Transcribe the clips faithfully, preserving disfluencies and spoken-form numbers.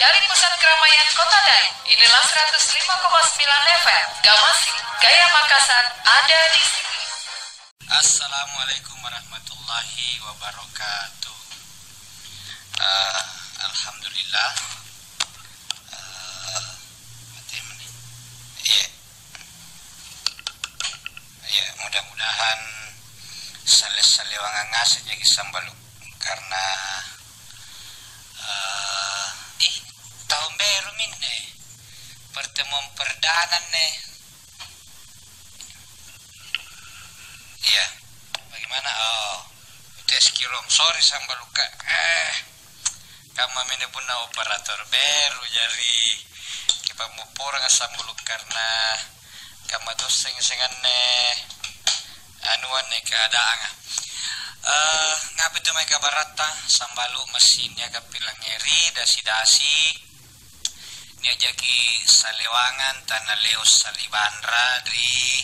Dari Pusat Keramaian Kota Dali, inilah seratus lima koma sembilan F M, Gamasi, Gaya Makassar, ada di sini. Assalamualaikum warahmatullahi wabarakatuh. Eh, alhamdulillah. Eh, mati meni. Iya. Iya, mudah-mudahan sale-, salewangang ngaseng jaki Sambalu. Karena, eh, ih, tahun baru minne. Pertemuan perdana ne. Iya. Bagaimana? Oh, tes kirong. Sorry, Sambaluka. Eh, kamma mene punna operator beru, jari kipammopporang Sambalu karena kamma tosseng senganne anu anne keadaanga. Eh, ngapi tu mae kabaratta, Sambalu massinnia kapilangngeri, dasi-dasi. Nia' jaki salewangang tana leo salibanra ri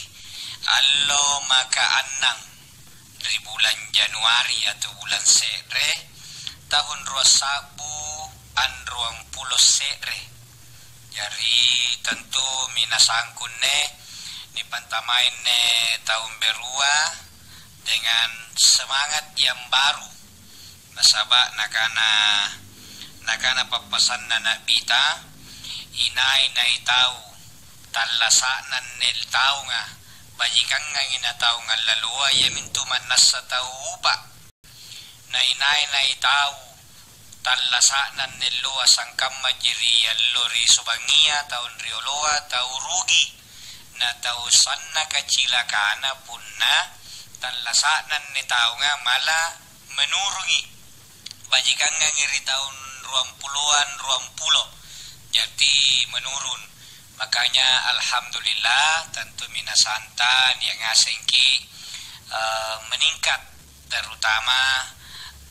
allo maka annang ri bulang Januari atau bulang se're, tahun rua sa'bu anruang pulo se're. Jari, tentu minasang kunne nipantamainne taung berua dengan semangat yang baru. Nasaba' nakana, nakana pappasanna Na'bita, "Inai-nai tau tallasa'na anne taunga, bajikangangi nataung allaloa, iamintu ma'nassa tau upa'. Na inai-nai tau tallasa'na anne alloa sangkamma ji ri allo ri subangngia, taung rioloa, tau rugi, na tau sanna kacilakana punna tallasa'na anne taunga mala menurungi bajikangangi ri taung ruampuloang ruampulo, jati menurun." Makanya, alhamdulillah, tentumi nasanta nia' ngasengki, eh, meningkat, terutama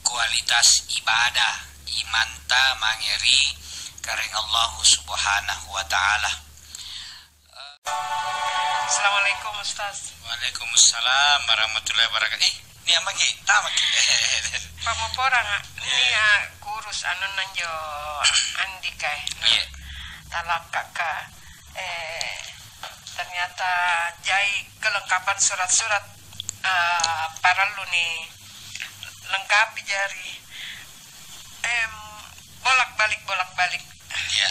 kualitas ibadah, imanta mange ri Karaeng Allahu Subhanahu wa Ta'ala. Assalamualaikum, Ustaz. Waalaikumsalam warahmatullahi wabarakatuh. Eh, nia' maki? Tamaki. Pammoporanga, iya, nia' kurus anunna anjo Andika, eh. Iya. Talakkaka. Eh, ternyata jai kelengkapan surat-surat, eh, parallu ni lengkapi jari. Em, bolak-balik, bolak-balik. Iya.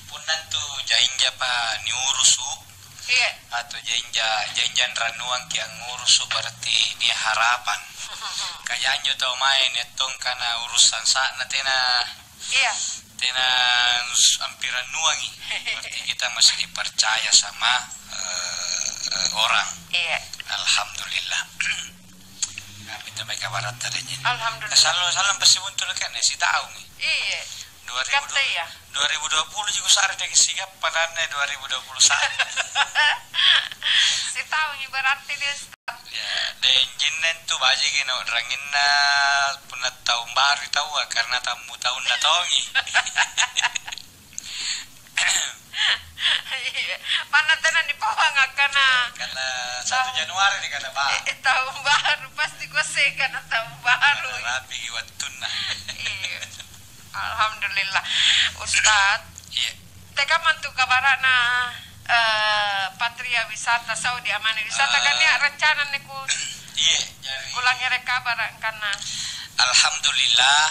Punna antu jainjapa niurusu, iya, atau jainja, jainja anrannuangki angngurusu, berarti nia' harapan. Kaja anjo tau mae nia' tong kana urusan sa'na tena, iya, tena s-, ampirannuangi. Berarti kita masih dipercaya sama, eh, eh, orang. Iya. Alhamdulillah. Nah, minta baik kabar tadinya. Alhamdulillah. Sallo, sallo pasti buntu lekanne, sitaungi. Iya. Dua ribu dua, katte iya. Dua ribu dua puluh juga sehari deh, sigap padanne dua ribu dua puluh satu. Sitaungi berarti dia, Ustaz. Ya, deh, jinne tu bajiki na ranginna punna taung baru taua karena tammu taunna tongi. Iya. Manna tena nipauang akkana, karena satu tau-, Januari nih kata, Pak. Eh, eh, tahun baru pasti kuasseng kana tahun baru. Karena rapi wattunna. Iya. Alhamdulillah. Ustaz, iya, tekamma antu kabara'na, eh, Patria Wisata Saudi Amani Wisata, kan nia' rencana anne ku-, iya, jari kulangngere kabara' angkanna. Alhamdulillah,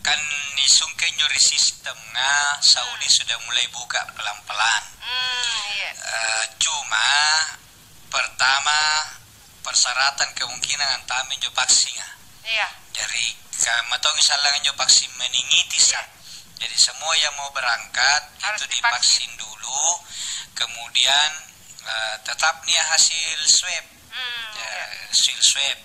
kan nisungke injo ri sistemnga Saudi sudah mulai buka pelan-pelan. Hmm, iya. Eh, cuma pertama, persyaratan kemungkinan antama injo vaksinga. Iya. Jari, kamma tongi sallang injo vaksin meningitis, iya, jadi semua yang mau berangkat harus itu divaksin, divaksin dulu, kemudian, eh, tetap nia' hasil swab. Hmm, ya, iya, hasil swab.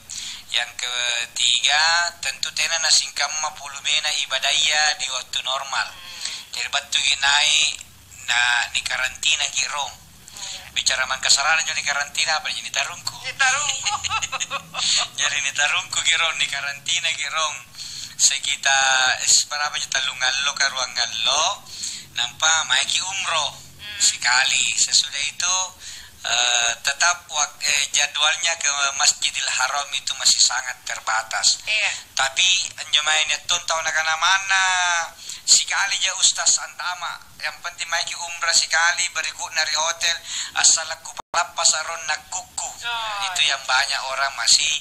Yang ketiga, tentu tena nasingkamma volumena ibadaya di waktu normal. Hmm. Jadi, battuki nai' na nikarantinaki rong. Iya. Bicara Mangkasarana injo nikarantina apa, jadi nitarungku. Nitarungku. Jadi nitarungkuki rong, nikarantinaki rong sekitar, eh, berapa juta, tallung allo ka ruang allo, nampa maeki umroh. Hmm. Sekali. Sesudah itu, eh, tetap wak-, eh, jadwalnya ke Masjidil Haram itu masih sangat terbatas. Iya. Tapi anjo mae nia' tong tau nakana manna Sikalija Ustaz antama, yang penting maeki umrah sikali, berikutnya ri hotel, assalakku palappasa ronna kukku. Oh, itu iya. Yang banyak orang masih,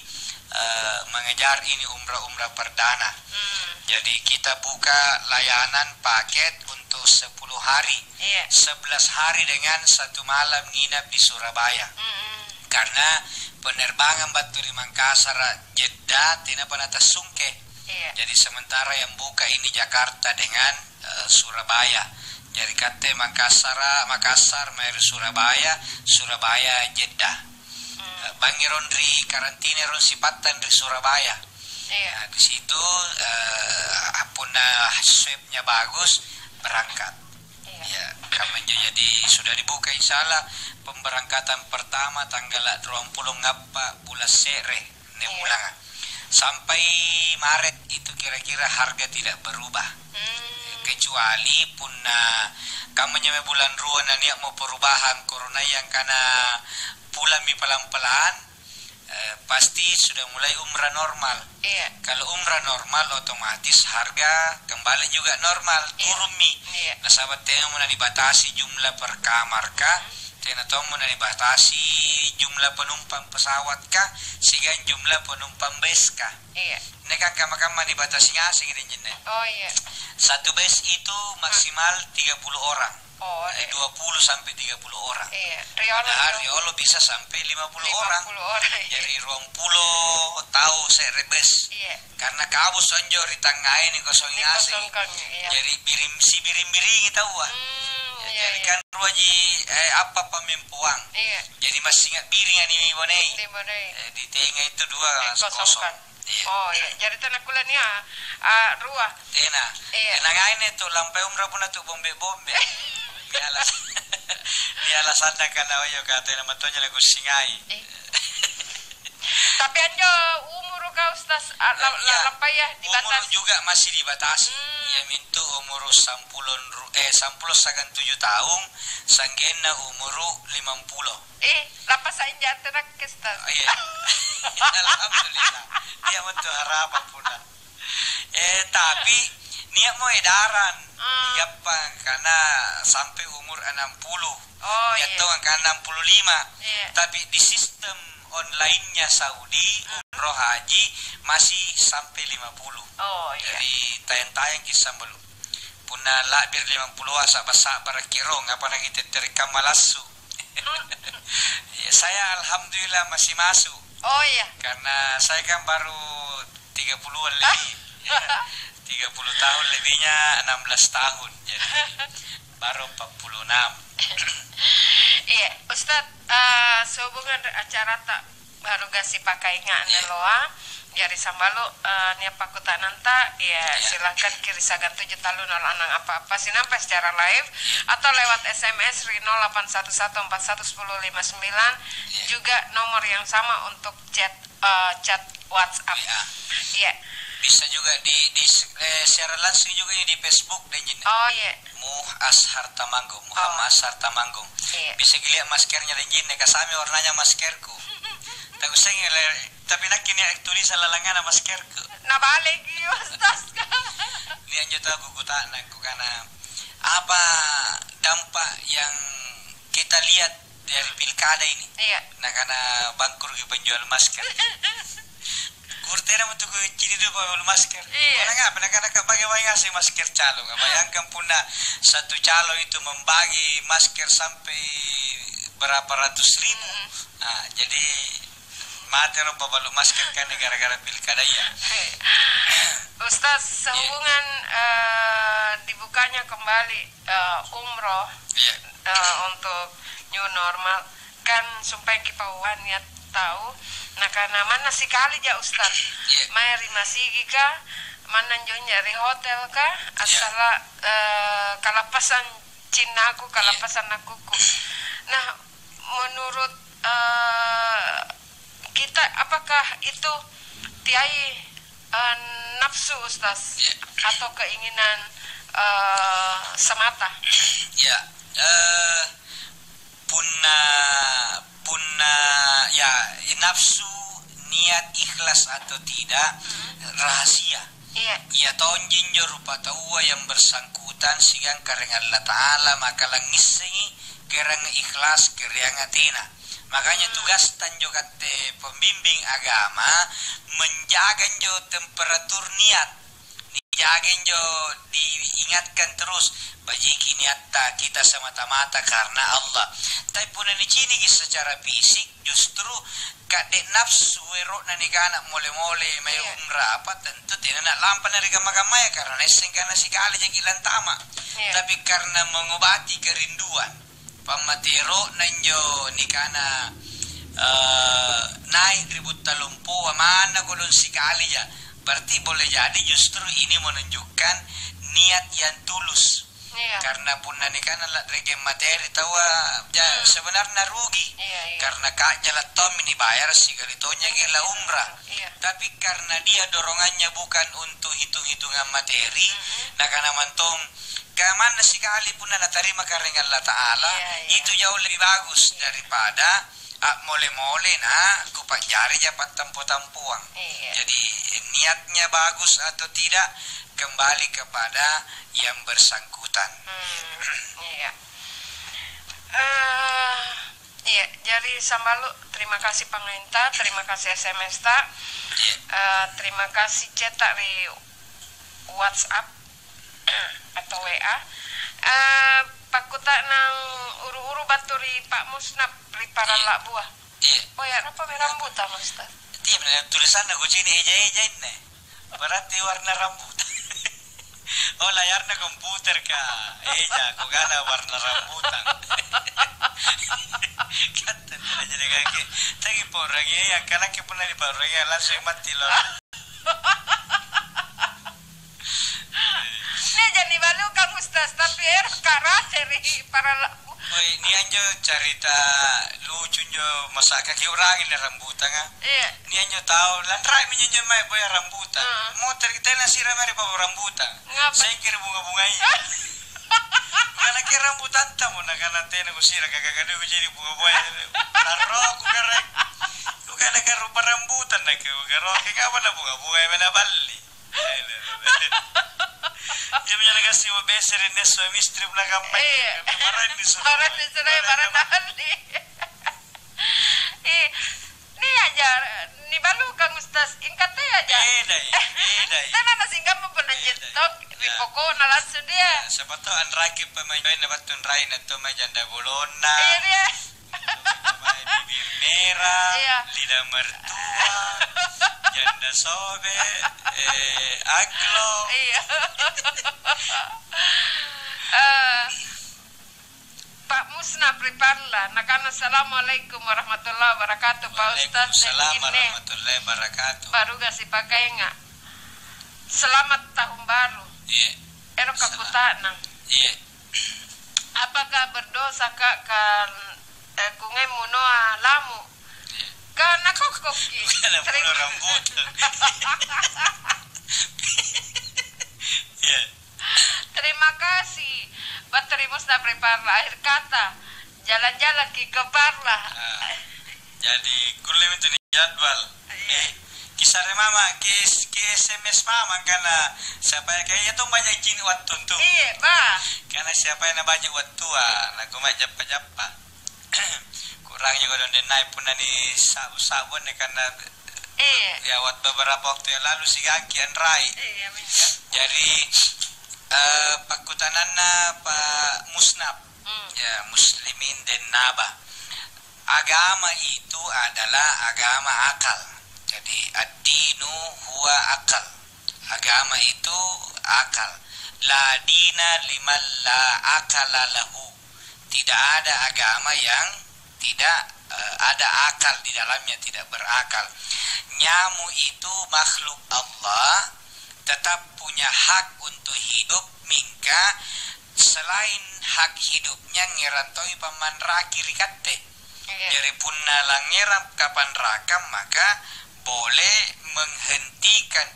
eh, mengejar ini umrah-umrah perdana. Hmm. Jadi kita buka layanan paket untuk sepuluh hari, iya, sebelas hari dengan satu malam nginap di Surabaya. Mm-mm. Karena penerbangan battu ri Mangkasara Jeddah tenapa natassungke. Iya. Jadi sementara yang buka ini Jakarta dengan, eh, Surabaya. Jari katte Makassara, Makassar mae ri Surabaya, Surabaya Jeddah. Hmm. Eh, bangngi rong ri karantina rong sipattang ri Surabaya. Iya. Nah, di situ, eh, punna swabnya bagus, berangkat. Iya. Ya, kammanjo jadi sudah dibuka, insya Allah pemberangkatan pertama tanggal dua puluh ngappa bulan Se're, ne, iya, bulanga. Sampai Maret itu kira-kira harga tidak berubah. Hmm. Kecuali punna kammanjo mae bulan rua na nia' mo perubahan corona yang kana pulangmi pelan-pelan, eh, pasti sudah mulai umrah normal. Iya. Kalau umrah normal, otomatis harga kembali juga normal, iya, turunmi. Iya. Nasaba' tenamo nanibatasi jumlah perkamarka, hmm, tena tommo nanibatasi jumlah penumpang pesawat ka, siagang jumlah penumpang bus ka. Iya. Ini kan kamma-kamma nibatasi ngaseng ini, Jinne. Oh, iya. Satu bus itu maksimal tiga puluh orang. Oh, eh, iya. Dua puluh sampai tiga puluh orang. Iya, riolo, padahal riolo. Riolo bisa sampai lima puluh orang. Lima puluh orang, iya. Jadi ruang pulo tau se're bus. Iya. Karena kabus anjo ri tangngae nikosongi ngaseng. Nikosongkang, iya. Jadi biring, sibiring-biringi taua. Hmm, ya, iya, jadi iya. Kan ruaji, eh, apa, pammempoang. Iya. Jadi massinga biring ani bonei. Dibonei. Eh, di tenga itu dua langsung kosong. Dikosongkan. Iya. Oh, iya. Jari tena kulle nia', ah, rua. Tena. Iya. Tena ngaine tu lampai umrah punna tu bombe-bombe. Biala-, biala sanna kana oyo ka tena matonja lakussingai. Eh. Tapi anjo umuru ka, Ustaz, ah, la-, eh, iya, la-, lampai ya, umuru dibatasi juga masih dibatasi. Hmm. Iya mintu umuru sampulo ru-, eh, sampulo siagang tuju taung, sanggenna umuru limampulo. Eh, lapasa inja ante nakke, Ustaz. Oh, iya. Alhamdulillah. Iya, betul, harapan punna. Eh, tapi nia'mo edaran, hmm, digappang kana sampai umur enam puluh. Oh, iya. Iya, tong angka enam puluh lima. Iya. Tapi di sistem online-nya Saudi, hmm, umroh haji masih sampai lima puluh. Oh, iya. Jadi, tayang-tayangki sambalu. Punna la'biri' limampuloa sa'ba-sa'barakki rong, apa nakitetterekang malassu. Ya, saya alhamdulillah masih masuk. Oh, iya. Karena saya kan baru tiga puluhan lebih. Ya, tiga puluh tahun lebihnya enam belas tahun. Jadi, baru empat puluh enam. Iya, Ustaz, eh, sehubungan acarata, baruga sipakainga, iya, anne loa. Jari sambalu, eh, nia' pakkuta'nanta, ya, iya, silakan kiri siagang tuju tallu nol annang apa-apa sinampe secara live, iya, atau lewat S M S ri nol delapan satu satu empat satu sepuluh lima sembilan, iya, juga nomor yang sama untuk chat, eh, chat WhatsApp. W A. Iya. Bisa juga di, di, eh, siaran langsung juga ini di Facebook deh, Jin. Oh, iya. Muh Ashar Tamanggung, Muhammad, oh, Ashar Tamanggung. Iya. Bisa kilia maskernya deh, Jin, kasami warnanya maskerku. Takussengi le-, tapi nakke nia' tulisan lalangana maskerku. Nabaleki, Ustaz. Nia' anjo tau kukuta'nang, kukana, "Apa dampak yang kita lihat dari pilkada ini?" Iya. Nakana, "Bangkrutki penjual masker." Kur tenamo tu kucini' dulu penjual masker. Iya. Nakana apa? Nakana, "Kabage mae ngaseng masker calon." Bayangkan punna satu calon itu membagi masker sampai berapa ratus ribu. Mm-mm. Nah, jadi matero pabalu masker kan gara-gara pilkada, iya. Ustaz, iya, sehubungan, eh, dibukanya kembali, eh, umroh, iya, eh, untuk new normal, kan sumpaeng kipauang nia' tau nakana manna sikalija, Ustaz. Iya. Mae ri masigika, manna njo nia' ri hotelka, iya, assala, eh, kalappasan cinnaku, iya, kalappasan nakkukku. Nah, menurut, eh, kita, apakah itu tiai, eh, nafsu, Ustaz, iya, atau keinginan, eh, semata? Iya, eh, punna, punna, ya, nafsu, niat ikhlas atau tidak, hmm, rahasia. Iya. Ia tonji injo rupataua yang bersangkutan siagang Karaeng Allata'ala maka langngissengi karaeng ikhlas, karaeng atena. Makanya tugasta injo katte pembimbing agama menjaga injo temperatur niat. Nijaga injo diingatkan terus, bajiki niatta kita semata-mata karena Allah. Tapi punna niciniki secara fisik, justru kade nafsu ero'na nikana mole-mole mae Iya. umrah apa, tentu tena na'lampa na ri kamma-kammaya karena naisseng kana sikali jaki lantama. Iya. Tapi karena mengobati kerinduan, pammatero'na injo nikana, eh, nai' ri butta lompoa manna kodong sikalija, berarti boleh jadi justru ini menunjukkan niat yang tulus. Iya. Karena punna nikana la'regeng materi taua, ja, Hmm. sebenarnya rugi. Iya, iya. Karena ka'jala tommi nibayar sikali tonjaki la umrah. Iya. Tapi karena dia dorongannya bukan untuk hitung-hitungan materi, Mm-mm. nakana mantong, "Ka manna sikali punna natarima Karaeng Allata'ala, Iya, iya. itu jauh lebih bagus Iya. daripada ammole-mole na kupa'jarija pattampo-tampoang." Iya. Jadi, niatnya bagus atau tidak, kembali kepada yang bersangkutan. Hmm, iya. Eh, iya, jari Sambalu, terima kasih pangainta, terima kasih S M S ta, Iya. eh, terima kasih chat ta ri WhatsApp atau W A. Eh, pakkuta'nang uru-uru battu ri Pak Musnab ri Paralla'bua. Iya. Oh ya, apa merah buta, Ustaz? Iya, bener, tulisanna kucini' eja-eja inne. Berarti warna rambutan. Oh, layarna komputer, Kak. Eja, kugana warna rambutan. Kan tentu jadi kaki. Tapi pa'rangi, yang kalaki pernah dipa'rangi, langsung mati loh. Nia' jani balukang, Ustaz, tapi ero' karate ri paralla'bu. Oi, nia' anjo carita lucu anjo, masa' kaki urangi na rambutanga. Iya. Nia' anjo tau, lanra'mi anjo mae boya rambutang. Heeh. Motor kita na sira mae ri pabua rambutang. Ngapa? Sengkere bunga-bungaya. Karena ke rambutanta mo, nakana tena kusira, kaka kadua kucini' bunga-bungaya. Larroku karek. Kukana karupa rambutan, nakke kukaroke, ngapa na bunga-bunga mae naballi? Iya, minjo nakassi mo besere nia' suami istri punna kampai. Iya. Maraeng ni suruh. Maraeng ni suruh, maraeng nahalli. Eh, nia' aja, nibalukang, Ustaz, ingkatea aja. Bedai, bedai. Tena nasingkamma punna Bedai. Nyetok, ri Iya. pokokna langsung dia. Iya, siapa tahu anraki pemain lain na battu anrai na tu mae janda bolonna. Iya, dia. Bibir merah, Iya. lidah mertua, janda sobe, eh, aglo. Iya. Eh, Pak Musna Priparla, nakana, "Assalamualaikum warahmatullahi wabarakatuh, Pak Ustaz." Waalaikumsalam Inne. Warahmatullahi wabarakatuh. Baruga sipakaenga. Selamat tahun baru. Iya. Ero' Salam. Kakuta'nang. Iya. Apakah berdosaka', ka, eh, kungai munoa lamu'? Iya. Ka nakokkokki'. Bukan, terima, muno rambutan. Iya. Terima kasih. Battu ri Musna Priparla, akhir kata. Jalan-jalan ki ke Parla. Ah. Jadi, kulle mintu ni jadwal. Iya. Eh, kisare mama, ki, ki S M S mama kana siapa ya, kayaknya tuh banyak cini' wattu tuh. Iya, Pak. Karena siapa yang banyak wattu, ah, nah, gue mah jappa-jappa. Kurang juga dong, den naik punna ni sabu-sabu nih, karena Iya. ya, wat-, beberapa waktu yang lalu sigangki anrai. Iya, minjo. Jadi, eh, pakkutananna Pak Musnab. Hmm. Ya, Muslimin dan Naba. Agama itu adalah agama akal. Jadi, ad-dinu huwa akal. Agama itu akal. La dina liman la akala lahu. Tidak ada agama yang tidak, eh, ada akal di dalamnya, tidak berakal. Nyamu itu makhluk Allah, tetap punya hak untuk hidup, mingka selain hak hidupnya, ngerang toi pammanraki ri katte. Iya. Jari punna langngerang kapanrakang, maka boleh menghentikan,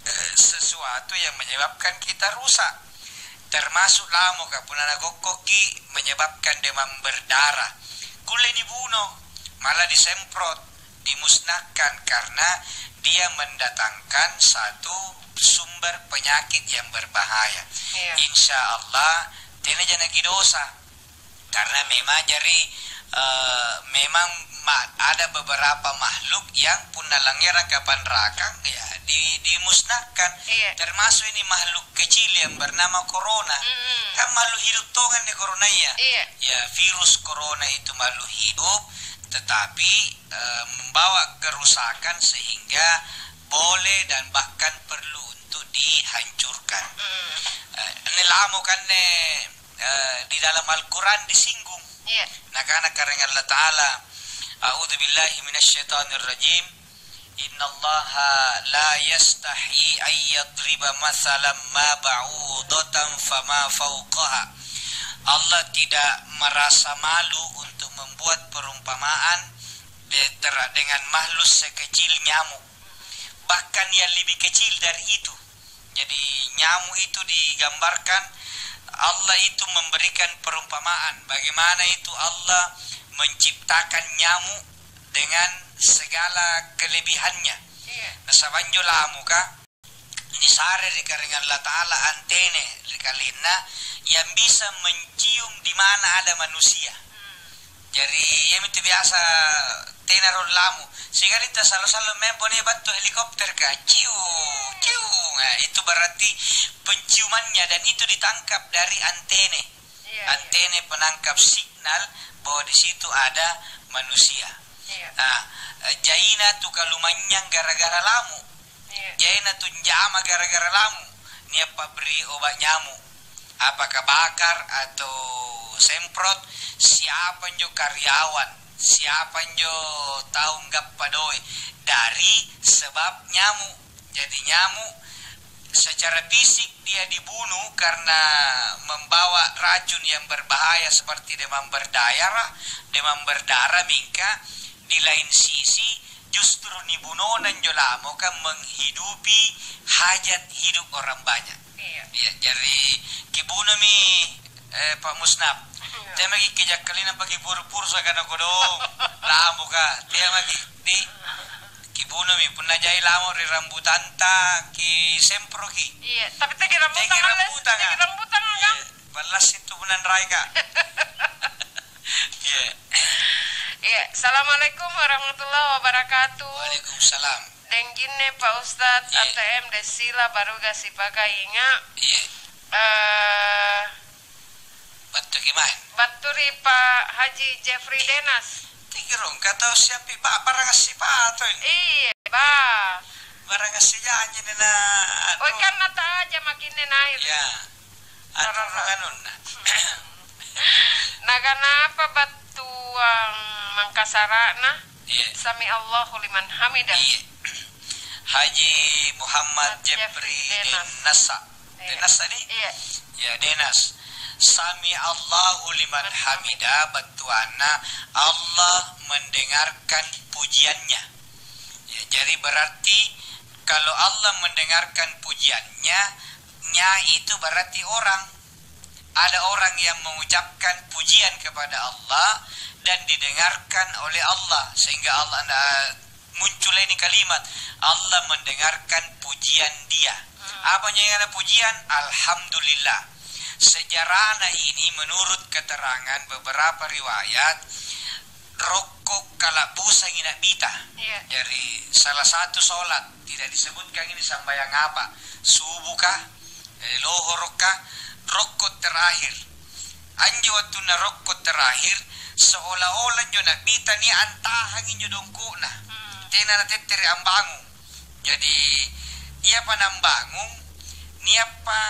eh, sesuatu yang menyebabkan kita rusak. Termasuk lamoka, punna nagokkokki, menyebabkan demam berdarah. Kulle nibuno, malah disemprot. dimusnahkan karena dia mendatangkan satu sumber penyakit yang berbahaya. Iya. Insya Allah, tenaja nakidosa. Karena memang jari, eh, memang ma-, ada beberapa makhluk yang punna langngerang kapanrakang, ya, di-, dimusnahkan. Iya. Termasuk ini makhluk kecil yang bernama corona. Mm-mm. Kan makhluk hidup tongan nih coronanya. Iya. Ya, virus corona itu makhluk hidup, tetapi, eh, membawa kerusakan sehingga boleh dan bahkan perlu untuk dihancurkan. Mm. Eh, ini lamo kan nih, eh, di dalam Al-Quran disinggung. Iya. Nakana Karaeng Allah Ta'ala, "A'udzubillahi minasyaitonirrajim. Innallaha la yastahi ayyadriba mathalam ma ba'udatan fama fauqaha." Allah tidak merasa malu untuk membuat perumpamaan de-, tera-, dengan makhluk sekecil nyamuk, bahkan yang lebih kecil dari itu. Jadi, nyamuk itu digambarkan, Allah itu memberikan perumpamaan bagaimana itu Allah menciptakan nyamuk dengan segala kelebihannya. Iya. Nasaba' anjo lamuka nisare ri Karaeng Allah Ta'ala antene ri kalenna yang bisa mencium di mana ada manusia. Hmm. Jari, iami tu biasa tena rong lamu. Sigarita salo-salo mempo nia battu helikopter ka, ciu, ciu. Nah, itu berarti penciumannya dan itu ditangkap dari antene. Iya, iya. Antene penangkap signal bahwa di situ ada manusia. Iya. Nah, eh, jaina tu kalumanynyang gara-gara lamu. Iya. Jaina tu njama gara-gara lamu. Nia' pabbri obat nyamuk. Apakah bakar atau semprot, siapa njo karyawan, siapa njo tau nggappa doe', dari sebab nyamuk. Jadi nyamuk secara fisik dia dibunuh karena membawa racun yang berbahaya seperti demam berdarah, demam berdarah, mingka di lain sisi justru nibunona njo lamoka menghidupi hajat hidup orang banyak. Iya. Iya, jari kibunumi, eh, Pak Musnaf. Iya. Temaki kijakkalina paki puru-puru sakana kodong. Lamoka, temaki, di, kibunumi. Punna jai lamo ri rambutanta, kisemproki. Iya, tapi tegi rambutan, tegi rambutan, tegi rambutan, iya. Ballassi tu punna nraika. Iya. Iya, assalamualaikum warahmatullahi wabarakatuh. Waalaikumsalam. Denjinne Pak Ustadz, iya. A T M Desila baruga sipaka inga. Iya. Eh, battu ki mae. Battu ri Pak Haji Jeffrey Denas. Tigi rong, kata siapi ba-, barang assipato ini. Iya, ba. Barang assijanji nena. Oi, anu. Kan nataja makinne naik. Iya. Anu, anunna. Na kanapa battuang Mangkasara'na? Iya. Sami Allahu liman hamidah. Iya. Haji Muhammad Jeffrey Denas. Denasa. Iya. Denas tadi? Iya. Ya, Denas. Sami Allahu liman hamidah, battuanna Allah mendengarkan pujiannya. Ya, jadi berarti kalau Allah mendengarkan pujiannya, nya itu berarti orang. Ada orang yang mengucapkan pujian kepada Allah dan didengarkan oleh Allah, sehingga Allah na-, muncul ini kalimat, "Allah mendengarkan pujian dia." Hmm. Apa nyengana pujian? Alhamdulillah. Sejarahna ini menurut keterangan beberapa riwayat, rokko kala'busangi Na'bita. Iya. Jari, salah satu sholat, tidak disebutkan ini sambayang apa, subuh kah, eh, lohoro kah, rokko terakhir. Anjo wattunna rokko terakhir, seolah-olah injo Na'bita nia' antahangi injo dongko'na. Hmm. Tena natettere' ambangung. Jadi, iapa nambangung, nia'pa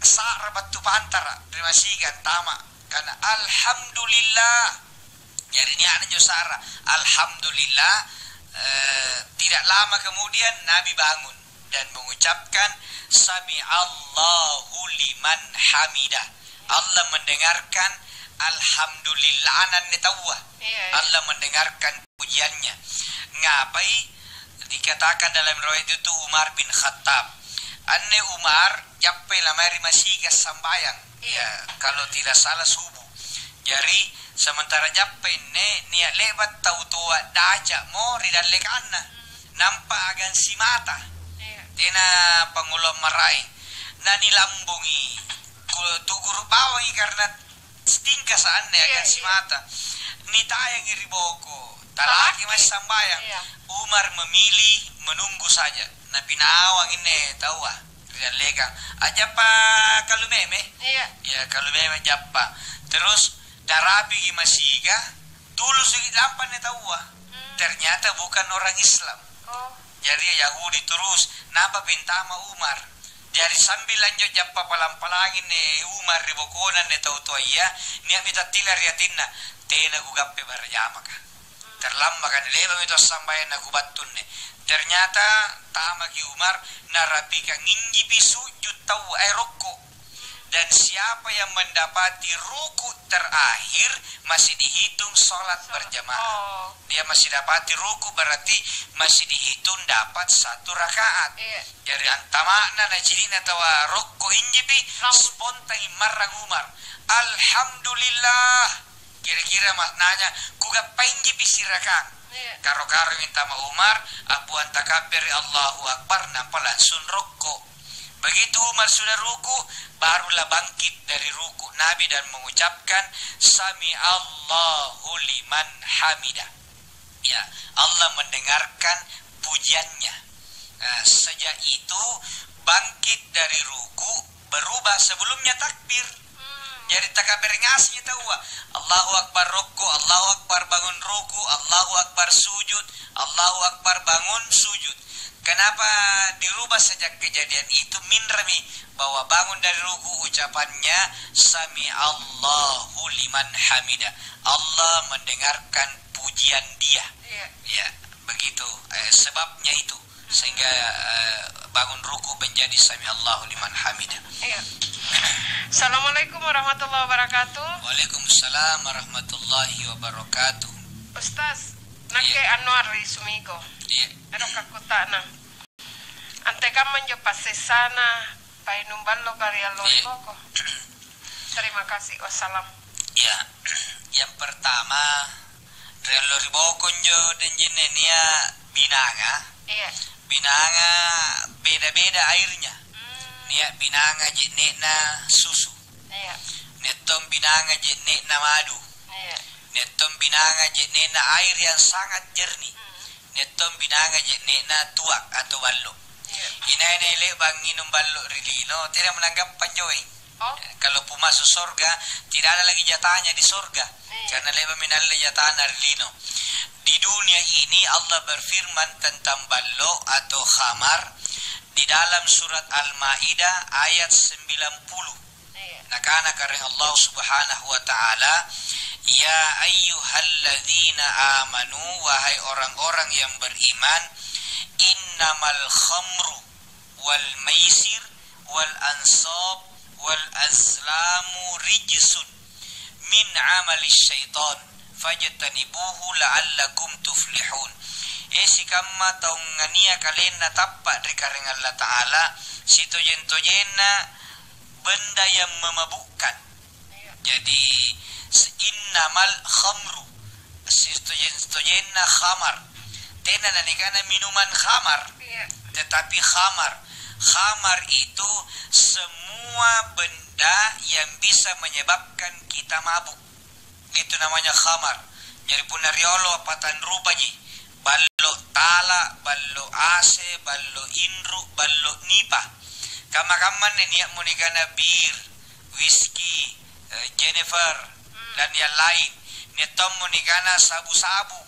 sa'ra battu pantara' ri masiga antama'. Kana, "Alhamdulillah." Jari nia'na injo sa'ra, "Alhamdulillah." Eh, tidak lama kemudian Nabi bangun dan mengucapkan, "Sami Allahu liman hamidah." Allah mendengarkan alhamdulillah anne taua. Iya, iya. Allah mendengarkan pujiannya. Ngapai dikatakan dalam riwayat itu Umar bin Khattab? Anne Umar jappei lamai ri masiga sambayang. Iya. Ya, kalau tidak salah subuh. Jari, Sementara jappa inne nia' le'ba' tau toa daca'mo ri dallekanna. Nampa agang simata. Iya. Tena pangoloang maraeng. Nanilambungi. Ku-, tuguru' bawangi karena sitingkasa anne agang simata. Nitayangi ri boko. Talaki mae sambayang. Iya. Umar memilih menunggu saja. Napinawang inne taua ri dallekang. A'jappa kalu meme? Iya. Ya, kalu meme a'jappa. Terus narapiki masiga, tulusuki lampa anne taua. Hmm. Ternyata bukan orang Islam. Oh. Jari Yahudi terus, nampa pintama Umar. Jari sambil anjo jappa palang-palangi anne Umar ri bokona anne tau toaya, nia'mi tattila ri atinna, "Tena kugappai barajamaka. Terlambatkan, le'ba'mi tau sambayang nakubattu anne." Ternyata tamaki Umar, narapikang injipi sujud tau, eh, rokko. Dan siapa yang mendapati ruku' terakhir masih dihitung salat berjamaah. Oh. Dia masih dapati ruku', berarti masih dihitung dapat satu rakaat. Iya. Jari antama'na nacini'na taua rokko injipi, spontangi marrang Umar. "Alhamdulillah." Kira-kira maknanya, "Kugappainjipi sirakang." Iya. Karo-karo mintama Umar, a'buang takabbere', Allahu Akbar, nampa langsung rokko. Begitu Umar sudah ruku', barulah bangkit dari ruku' Nabi dan mengucapkan, "Sami Allahu liman hamida." Ya, Allah mendengarkan pujiannya. Nah, sejak itu bangkit dari ruku', berubah, sebelumnya takbir. Hmm. Jari takabbere' ngasengi taua. Allahu Akbar rokko, Allahu Akbar bangun ruku', Allahu Akbar sujud, Allahu Akbar bangun sujud. Kenapa dirubah sejak kejadian itu? Minrami bahwa bangun dari ruku' ucapannya, "Sami Allahu liman hamida." Allah mendengarkan pujian dia. Iya. Ya, begitu. Eh, sebabnya itu. Sehingga, eh, bangun ruku' menjadi "Sami Allahu liman hamida." Iya. Assalamualaikum warahmatullahi wabarakatuh. Waalaikumsalam warahmatullahi wabarakatuh. Ustaz, nakke Anwar ri Sumiko. Iya. Ero' kakkuta'nang. Antekamma anjo passessana painung balloka ri allo ri boko? Terima kasih. Wassalam. Ya, yang pertama, ri allo ri boko anjo tenjinne nia' binanga. Iya. Binanga beda-beda airnya. Hmm. Nia' binanga je'ne'na susu. Iya. Nia' tong binanga je'ne'na madu. Iya. Nia' tong binanga je'ne'na air yang sangat jernih. Hmm. Nia' tong binanga je'ne'na tuak atau ballo'. Iya. Inai-nai le'ba' nginung ballo' ri lino, tena menanggappa anjo wae. Oh. Kalau pumasu sorga, tidak ada lagi jatahnya di sorga. Iya. Karena le'ba'mi naalle jatahna ri lino. Di dunia ini Allah berfirman tentang ballo' atau khamar di dalam surat Al-Maidah ayat sembilan puluh. Iya. Nakana Karaeng Allah Subhanahu wa Ta'ala, "Ya ayyuhalladzina amanu, wahai orang-orang yang beriman, innamal khamru wal maisir wal ansab wal azlamu rijsun min amali syaitan, fajtanibuhu la'allakum tuflihun." E sikamma taungngania kalenna tappa' ri Karaeng Allata'ala, sitojeng-tojenna benda yang memabukkan. Jadi, se-, innamal khamru, sitojen-tojenna khamar. Tena nanikana minuman khamar, iya, tetapi khamar. Khamar itu semua benda yang bisa menyebabkan kita mabuk. Itu namanya khamar. Jadi punna riolo patang rupaji, ballo' tala', ballo' ase, ballo' inru', ballo' nipa. Kamma-kamma anne nia'mo nikana bir, whisky, eh, Jennifer, dan yang lain. Nia' tommo nikana sabu-sabu.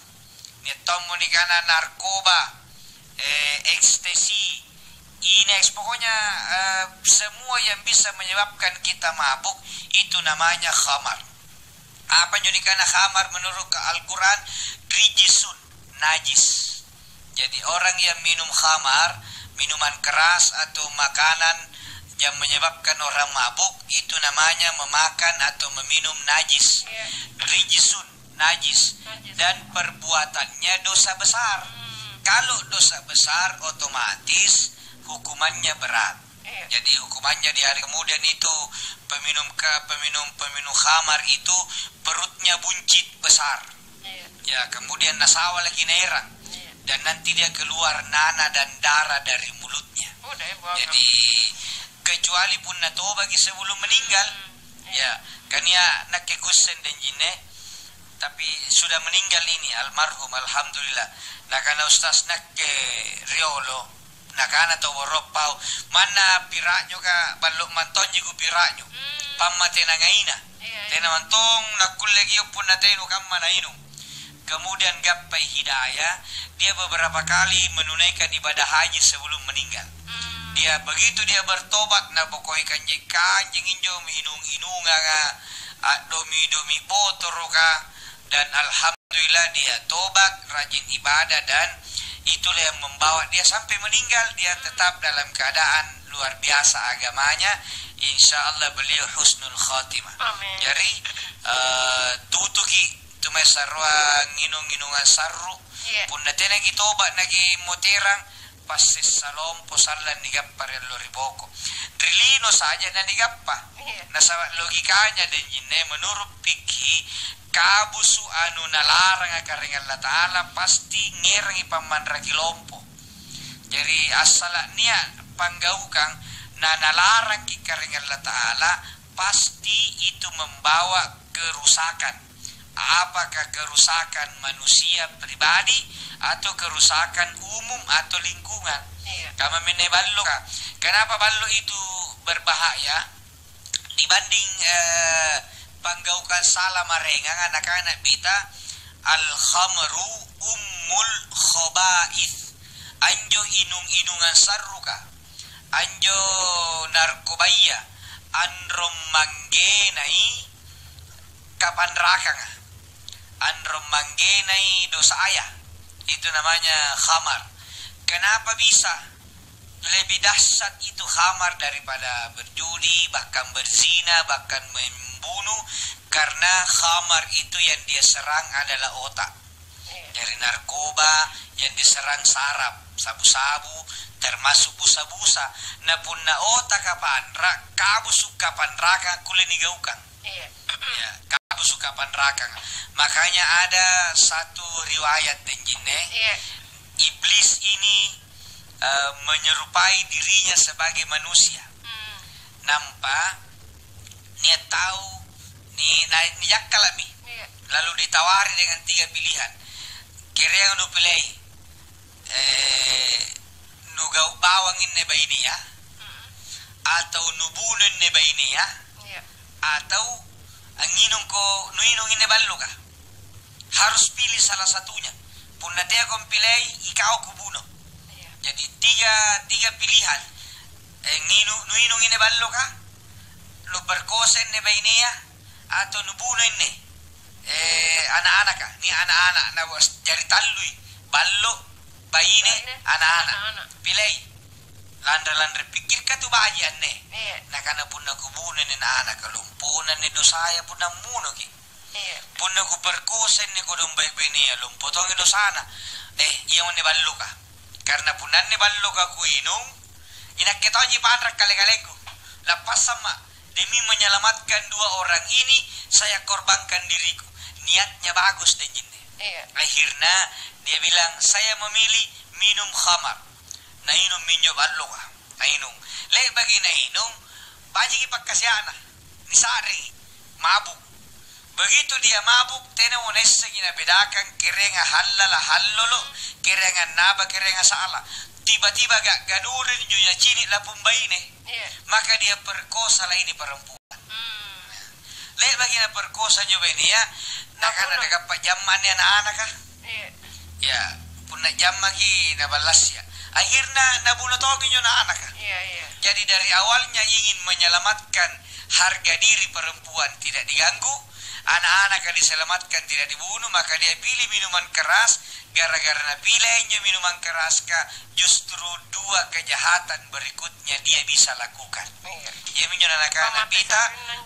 Nia' tommo nikana narkoba, eh, ekstasi, ineks, pokoknya, eh, semua yang bisa menyebabkan kita mabuk, itu namanya khamar. Apa njo nikana khamar menurut ke Al-Quran? Rijisun, najis. Jadi, orang yang minum khamar, minuman keras atau makanan yang menyebabkan orang mabuk, itu namanya memakan atau meminum najis. Iya. Rijisun, najis. Najis. Dan perbuatannya dosa besar. Hmm. Kalau dosa besar, otomatis hukumannya berat. Iya. Jadi hukumannya di hari kemudian itu peminum ka-, peminum, peminum khamar itu perutnya buncit besar. Iya. Ya, kemudian nasawa lagi naerang. Iya. Dan nanti dia keluar nanah dan darah dari mulutnya. Oh, deh, buang. Jadi, kecuali punna tobaki sebelum meninggal. Hmm. Iya. Ya, kan ya nakke kussen dan jinne, tapi sudah meninggal ini, almarhum, alhamdulillah. Nakana, "Ustaz, nakke riolo." Nakana tau borong pau, "Manna pira'nyoka, ballo mantonji kupira'nyo. Hmm. Pammatena ngaina. Iya, iya. Tena mantong nakkulle gio punna tenu kamma nainung." Kemudian gappai Hidayah, dia beberapa kali menunaikan ibadah haji sebelum meninggal. Hmm. Dia, begitu dia bertobat, nabokoi kanjeng-kanjeng injo inung-inunganga, a'domi-domi botoroka, dan alhamdulillah dia tobat, rajin ibadah, dan itulah yang membawa dia sampai meninggal, dia tetap dalam keadaan luar biasa agamanya. Insya Allah beliau husnul khatimah. Amin. Jari, eh, tutuki tu mae sarroang nginung-nginungang sarru. Iya. Punna tenaki tobat naki moterang, passessa lompo sallang nigappa ri allo ri boko. Ri lino saja nanigappa. Iya. Nasaba logikanya denjinne menurut fikih, kabusu anu nalaranga Karaeng Allata'ala pasti ngerangi pammanraki lompo. Jari assala nia panggaukang na nalarangki Karaeng Allata'ala, pasti itu membawa kerusakan. Apakah kerusakan manusia pribadi atau kerusakan umum atau lingkungan? Iya. Kamma minne balloka. Kenapa ballo itu berbahaya dibanding, eh, panggaukang sala maraengang? Nakana Nabbita, "Al-khamru ummul khaba'ith." Anjo inung-inungang sarruka, anjo narkobaya, anrong manggenai kapanrakanga, anrong manggenai dosaya, itu namanya khamar. Kenapa bisa lebih dahsyat itu khamar daripada berjudi, bahkan berzina, bahkan membunuh? Karena khamar itu yang dia serang adalah otak. Iya. Dari narkoba yang diserang saraf, sabu-sabu, termasuk busa-busa. Nah, punna otaka panra, kabusu kapanrakang kulle nigaukang. Iya. Ya, kabusu kapanrakang. Makanya ada satu riwayat, denjinne, iya, iblis ini, eh, menyerupai dirinya sebagai manusia. Hmm. Nampa nia tau ni-, na-, nijakkala'mi. Iya. Lalu ditawari dengan tiga pilihan. Kereang nupilei, eh, nugau' bawang inne bainea, hmm, atau nubuno inne bainea, iya, atau anginungko nuinung inne balloka. Harus pilih salah satunya. Punna teako mpilei, ikau kubuno. Iya. Jadi tiga, tiga pilihan. Eh, nginu-, nuinung inne balloka, nuperkosa inne bainea, atau nubuno inne, eh, ana'-anaka. Ni ana'-ana' na bos, jari tallui, ballo, baine, baine, ana'-ana'. Ana'-ana'. Pilei. Lanre-lanre pikkirka tu baji' anne. Iya. Nakana, "Punna kubuno inne ana'-anaka, lompona anne dosaya punna ammunoki." Iya. Punna kuperkosa inni kodong bai-, bainea, lompo tongi dosana. Eh, iamonne balloka. Karena punna anne balloka kuinung, inakke tonji panra' kale-kalengku. Lappassamma, demi menyelamatkan dua orang ini, saya korbankan diriku. Niatnya bagus, denjinne. Iya. Akhirnya, dia bilang, "Saya memilih minum khamar." Nainung minjo balloka. Nainung. Le'baki nainung, bajiki pakkasia'na. Nisa'ring. Mabuk. Begitu dia mabuk, tenamo naissengi nabedakang kereanga hallala, hallolo, kereanga annaba, kereanga sala. Tiba-tiba ga'ganureng injo nacini' lapung baine. Iya. Maka dia perkosalah ini perempuan. Hmm. Le'baki naperkosa injo bainea, nakana, "Nabuno. Deka pajamma anne ana'-anaka." Iya. Ya, punna jammaki naballassia. Akhirna nabuno tongi injo ana'-anaka. Iya, iya. Jadi dari awalnya ingin menyelamatkan harga diri perempuan tidak diganggu, ana'-anaka diselamatkan tidak dibunuh, maka dia pilih minuman keras. Gara-gara napilih injo minuman keraska, justru dua kejahatan berikutnya dia bisa lakukan. Iya. Iaminjo nanakana Nabbita,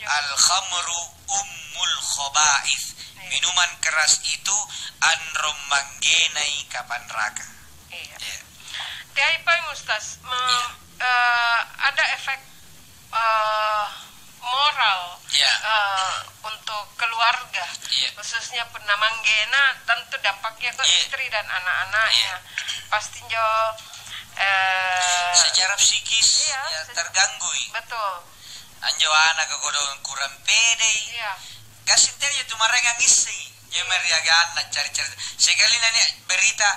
"Al-khamru ummul khaba'ith." Iya. Minuman keras itu anrong manggenai kapanrakang. Iya. Iya. Teai paeng, Ustaz. Me-, iya. eh, ada efek, eh, moral, iya, eh, untuk keluarga, iya, khususnya punna manggena, tentu dampaknya ke, iya, istri dan anak-anaknya. Iya. Pasti injo, eh, secara psikis, iya, ya, se-, terganggui. Betul. Anjo anaka kodong kurang pedei. Iya. Gassing tena tu maraengang ngissengi. Iya. Ia mae ri aganna cari-cari. Sekali nani berita,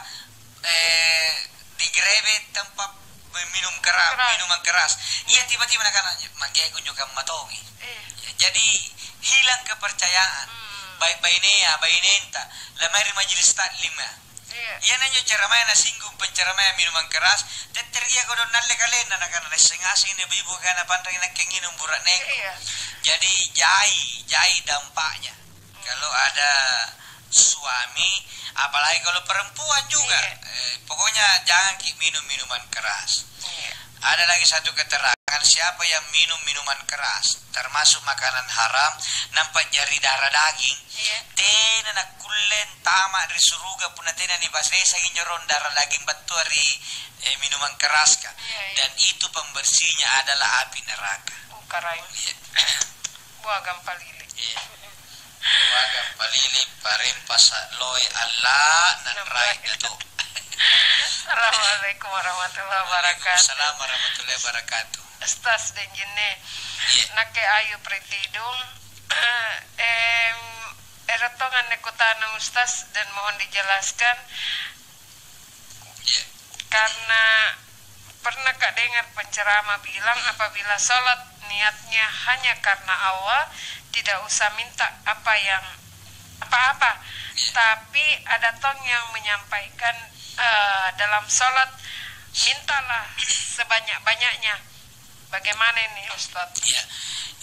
eh, digerebek tempat minum kera-, keras, minuman keras. Iya, tiba-tiba nakana, "Mangge kunjo kamma tongi." Iya. Ya, jadi hilang kepercayaan. Hmm. Baik bainea, bainenta, la mae ri majelis taklim, ya. Iya. Iyananjo ceramaya nasinggung penceramaya minuman keras, tetterekia kodong nalle kalenna, nakana, "Naisseng ngaseng ibu-ibu kana panrang nakke nginung bura'nengku." Iya. Jadi jai, jai dampaknya. Hmm. Kalau ada suami, apalagi kalau perempuan juga, iya, eh, pokoknya jangan ki minum minuman keras. Iya. Ada lagi satu keterangan, siapa yang minum minuman keras, termasuk makanan haram, nampa jari darah daging, iya, tena nakkulle antama ri suruga punna tena nipasesangi injo rong darah daging battua ri, eh, minuman keraska. Iya, iya. Dan itu pembersihnya adalah api neraka. Oh, karaeng. Iya. Buagang palili. Iya. Buagang palili, parempasa loi, Allah, nanrai datu. Assalamualaikum warahmatullahi wabarakatuh. Waalaikumsalam warahmatullahi wabarakatuh. Ustaz dan Jinne, iya, nakke Ayu Pritidung. Em, ero' tong anne kutana Ustaz dan mohon dijelaskan. Iya. Karena pernahkah dengar penceramah bilang apabila sholat niatnya hanya karena Allah, tidak usah minta apa yang apa-apa. Iya. Tapi ada tong yang menyampaikan, eh, dalam sholat, "Mintalah sebanyak-banyaknya." Bagaimana ini, Ustaz? Ya,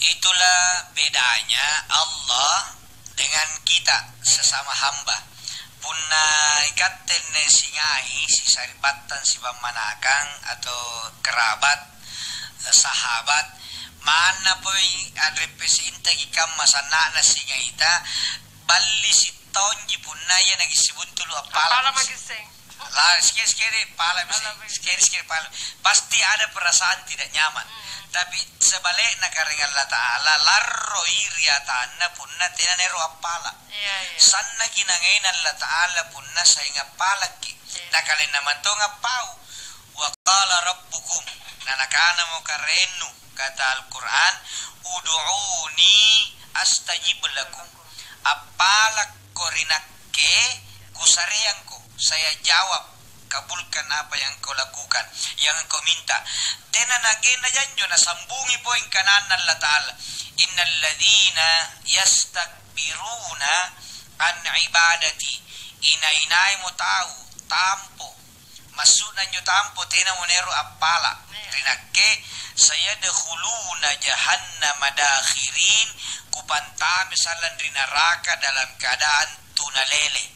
itulah bedanya Allah dengan kita sesama hamba. Punna ikatte anne singai, sisari'battang, sipammanakang, atau kerabat, eh, sahabat, manna poi anreppesentaki kamma sanna'na singaita, balli sittonji punna ia nagisseng buntulu' appala. Appala maki isseng. La, sikere-sikere pala maki isseng. Pala maki isseng. Sikere-sikere pala. Pasti ada perasaan tidak nyaman. Hmm. Tapi sebaliknya, Karaeng Allata'ala larroi ri atanna punna tena naero' appala. Iya, iya. Sannaki nangaina Allata'ala punna seng appalakki. Iya. Na kalenna mantong appau. "Wa qala rabbukum," na nakanamo Karaennu, kata Al-Quran, "Ud'uni astajib lakum." Appalakko ri Nakke, Kusareangko, saya jawab, kabulkan apa yang engkau lakukan, yang engkau minta. Tena nagenna janjo nasambungi poeng kananna Allata'ala, "Innalladzina yastakbiruna an ibadati," inai-naimo tau tampo. Maksudna anjo tampo, tenamo naero' appala. Iya. Ri Nakke, "Sayadkhuluna jahannama dakhirin," Kupantama sallang ri naraka dalam keadaan tuna lele.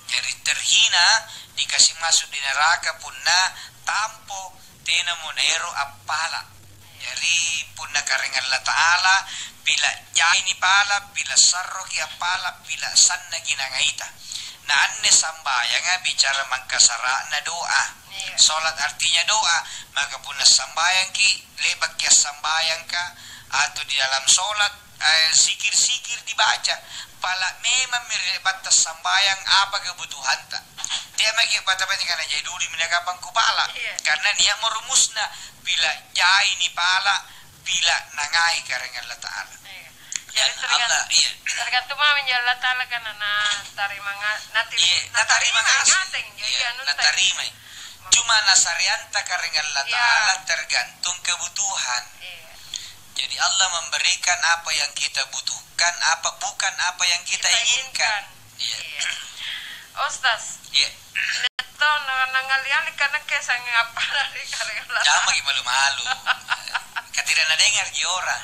Jari terhina, dikasi' masu' ri naraka punna tampo, tenamo naero' appala. Jari, punna Karaeng Allata'ala, pila' jaini pala', pila' sarroki appala', pila' sannaki nangaita. Na anne sambayanga bicara mangkasara'na doa. Iya. Sholat artinya doa. Maka punna sambayangki, le'baki assambayangka, atau di dalam sholat, eh, zikir-zikir dibaca, pala' memammi ri le'batta sambayang apa kebutuhanta. Tea' maki' pata-pata kana jai dudumi nakapang kupala'. Iya. Karena nia'mo rumusna, pila' jai nipala', pila' nangai Karaeng Allata'ala. Iya. Dan jadi tergan-, Allah, iya, tergantung mami Allata'ala kana natarimanga-, nati-, iya, natarimai ngaseng, iya, anunta. Natarimai. Cuma nasareanta Karaeng Allata'ala, iya, tergantung kebutuhan. Iya. Jadi Allah memberikan apa yang kita butuhkan, apa, bukan apa yang kita inginkan. Kita inginkan. Iya. Iya. Ustaz. Iya. Letto na-, nangali-ali kana kesang apa dari Karaeng Allata'ala. Jammaki malu-malu. Katira nadengarki orang.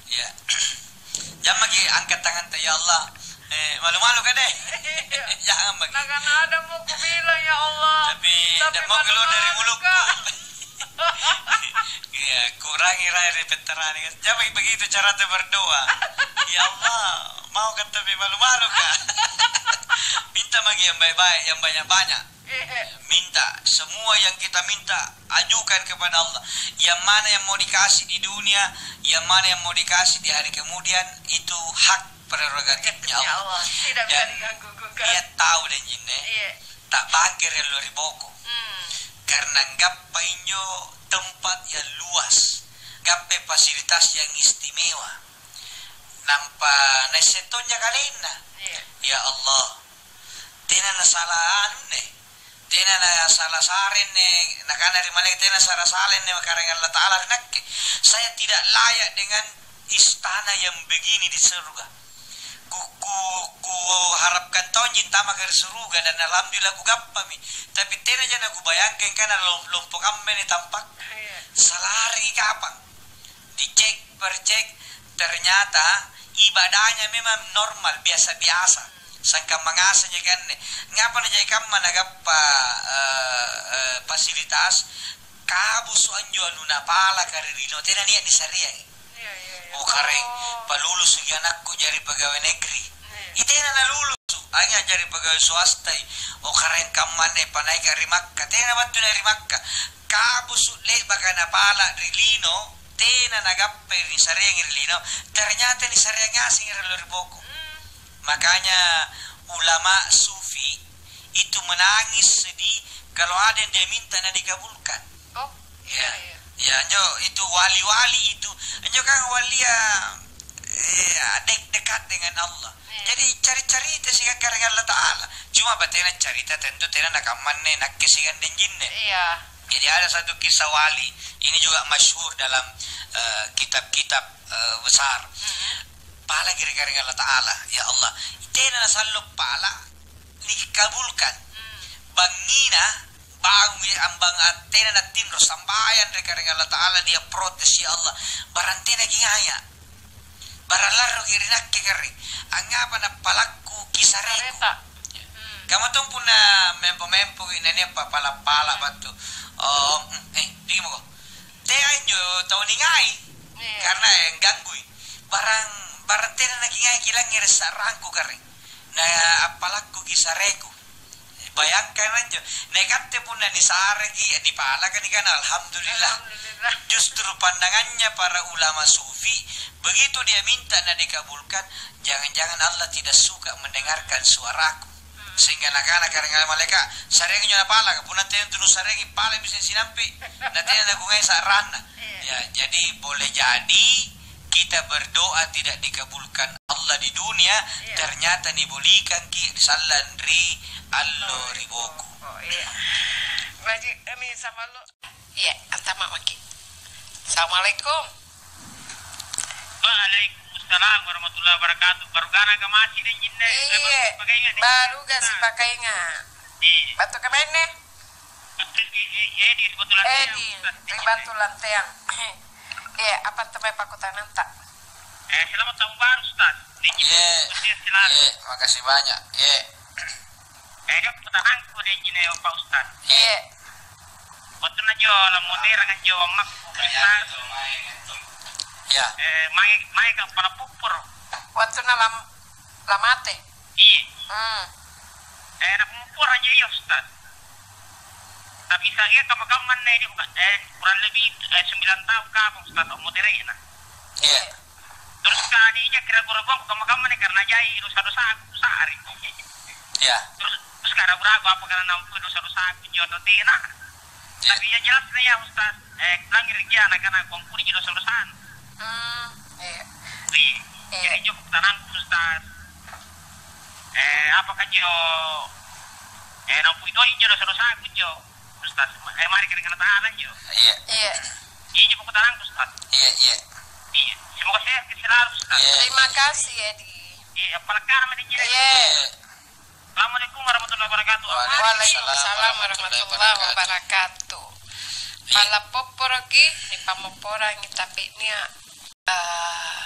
Iya. Jammaki angkat tanganta, "Ya Allah, eh, malu-malu ka deh." Iya. Jangan begitu. Nakana ada mau kubilang, "Ya Allah, tapi tidak mau keluar dari mulutku." Iya, kurangi rai ri pettarani. Jammaki begitu carata berdoa. "Ya Allah, mau ka tapi malu-malu ka." Minta maki yang baik-baik, yang banyak-banyak. Minta, semua yang kita minta, ajukan kepada Allah. Yang mana yang mau dikasih di dunia, yang mana yang mau dikasih di hari kemudian, itu hak prerogatifnya Allah. Tidak bisa diganggu-gugat. Dia tahu dan jinne, tak bangkere lo riboko. Karena anggappa injo tempat yang luas, gappe fasilitas yang istimewa. Nampa naisseng tonja kalenna. Ya Allah, tena nasala anunne, tena nasala sarengne, nakana ri malaeka, tena sala-salengne Karaeng Allata'ala ri nakke. Saya tidak layak dengan istana yang begini di surga. Ku, ku, ku harapkan tonji antamaka ri suruga dan alhamdulillah kugappami. Tapi tenaja nakubayangkan kana lom-, lompo kammai tampak. Salarengi kapang. Dicek, percek, ternyata ibadahnya memang normal, biasa-biasa. Sangkamma ngaseng jaki anne. Ngapa najai kamma nagappa, eh, eh, fasilitas? Kabusu anjo anu napalaka ri lino, tena nia' nisareangi. Oh, Karaeng, palulusuki anakku jari pegawai negeri. Ih, tena nalulusu, angi a'jari pegawai swastai. Oh, Karaeng, kamma anne panaika ri Makka, tena battu nai' ri Makka. Kabusu le'baka napala ri lino, tena nagappai nisareangi ri lino, ternyata nisareang ngaseng ri allo ri boko. Makanya ulama sufi itu menangis sedih kalau ada yang dia minta na dikabulkan. Oh, iya, iya. Ya, anjo itu wali-wali itu. Anjo kan walia, eh, dek-, dekat dengan Allah. Iya. Jadi cari-carita siagang Karaeng Allata'ala. Cuma batena carita tentu tena nakammanne nakke siagang deng jinne. Iya. Jadi ada satu kisah wali, ini juga masyhur dalam, eh, kitab-kitab, eh, besar. Palaki ri Karaeng Allata'ala, ya Allah, tena nasallo pala nikabulkan. Bangngina bangungi ambang tena natinro sambayang ri Karaeng Allata'ala, dia protes, ya Allah, barang tena kingaya. Barang larroki ri nakke, Karaeng. Angngapa nappalakku kisareku? Sareta. Kamma tong punna mempo-mempoki nania' papala-pala battu. Oh, mm, eh, dingimoko. Tea injo tau ningai. Iya. Karena, eh, ganggui. Barang, barang tena nakingai kilangngere' sa'rangku, Karaeng. Na appalakku kisareku. Bayangkan anjo, na ikatte punna nisareki, nipalaka nikana, "Alhamdulillah." Alhamdulillah. Justru pandangannya para ulama sufi, begitu dia minta na dikabulkan, jangan-jangan Allah tidak suka mendengarkan suaraku. Sehingga nakana Karaeng malaeka, "Sareangi injo napalaka, punna tena tu nusareangi, palami seng sinampe', na tena nakungai sa'ranna." Iya. Ya, jadi boleh jadi kita berdoa tidak dikabulkan Allah di dunia, iya, ternyata nibolikangki ri sallang ri allo ri boko. Oh, iya. Baji, kami sama lo. Iya, antama maki. Assalamualaikum. Waalaikumsalam warahmatullahi wabarakatuh. Baru gana ka masi deh, Jinne. Iya, baru gasi pakainga. Iya. Batu kemene? Edi, ri Batu Lanteang, Edi, Ustaz. Ri Batu Lanteang. Eh, apa teman pakutananta? Eh, selamat tahun baru, Ustaz. Iya, iya, makasih banyak. Iya. Eh, pakutanangku deh, Jinne, Pak Ustaz. Iya. Wattunna jo lammoterang anjo ammakku, Ustaz. Iya. Eh, mae, mae ka pala popporo. Wattunna lam-, lamate. Iya. Hmm. Eh, napammopporang ja iya, Ustaz. Tapi saya kamma-kamma anne, ini bukan, eh, kurang lebih, eh, sembilan tahun kapang, Ustaz, ammotere'na. Iya. Terus kani ija kiragu-raguang kamma-kamma anne karena jai dosa-dosaku, sa'ring. Iya. Terus, terus karagu-ragu apa karena nampui dosa-dosaku, injo atau tena. Iya. Tapi yang jelasnya ya, Ustaz, eh, langngeri' ja nakana kuampuniji dosa-dosana. Hmm, iya. Iya. Iya. Jadi injo pertanyaanku, Ustaz. Eh, apakah injo, eh, nampui tojji injo dosa-dosaku injo, Ustaz? Eh, mari kena-kena taala injo. Iya. Iya. Iya, injo pertanyaanku, Ustaz. Iya, iya. Iya. Semoga sehat selalu, Ustaz. Iya. Terima kasih, Edi. Iya, apalagi karena ini. Iya. Iya. Assalamualaikum warahmatullahi wabarakatuh. Waalaikumsalam warahmatullahi wabarakatuh. Iya. Pala popporoki, nipammopporangi, tapi nia', eh,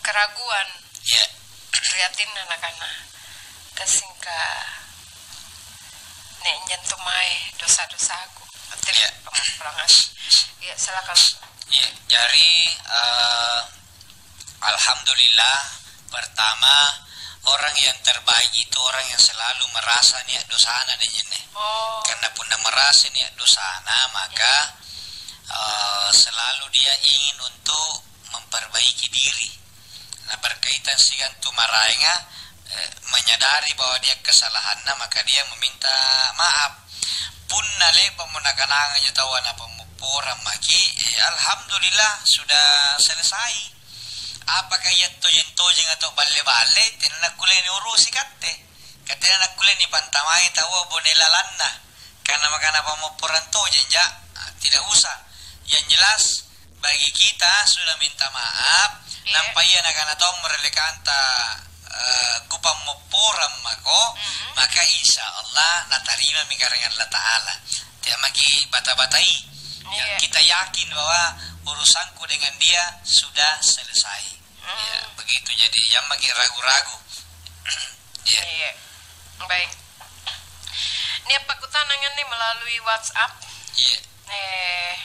keraguan. Iya. Ri atinna nakana, "Gassingka nia' anjo mae dosa-dosaku." Iya. Pammopporang. Iya, silakan. Iya, jari, eh, Alhamdulillah, pertama, Orang yang terbaik itu orang yang selalu merasa nia' dosana deh, Jenne. Oh. Karena punna merasa nia' dosana, maka, eh, selalu dia ingin untuk memperbaiki diri. Nah, berkaitan siagang tu maraenga, eh, menyadari bahwa dia kesalahanna, maka dia meminta maaf. Punna le'ba'mo nakanangaja taua napammopporang maki, eh, alhamdulillah, sudah selesai. Apaka ia tojeng-tojeng atau balle-balle, tena nakkulle niurusi katte. Ka tena nakkulle nipantamai taua bone lalanna. Karena maka napammopporang tojeng, ja. Ah, tidak usah. Yang jelas, bagi kita sudah minta maaf, iya, nampa ia nakana tau merelekanta, eh, kupammopporang mako, mm-mm, maka insya Allah natarimami karaeng Allah Ta'ala. Tidak maki bata-batai. Ya, iya, kita yakin bahwa urusanku dengan dia sudah selesai. Ya, mm, begitu. Jadi, yang maki ragu-ragu. Ya. Iya. Baik. Nia' pakkutanangang nih melalui WhatsApp. Iya. Eh,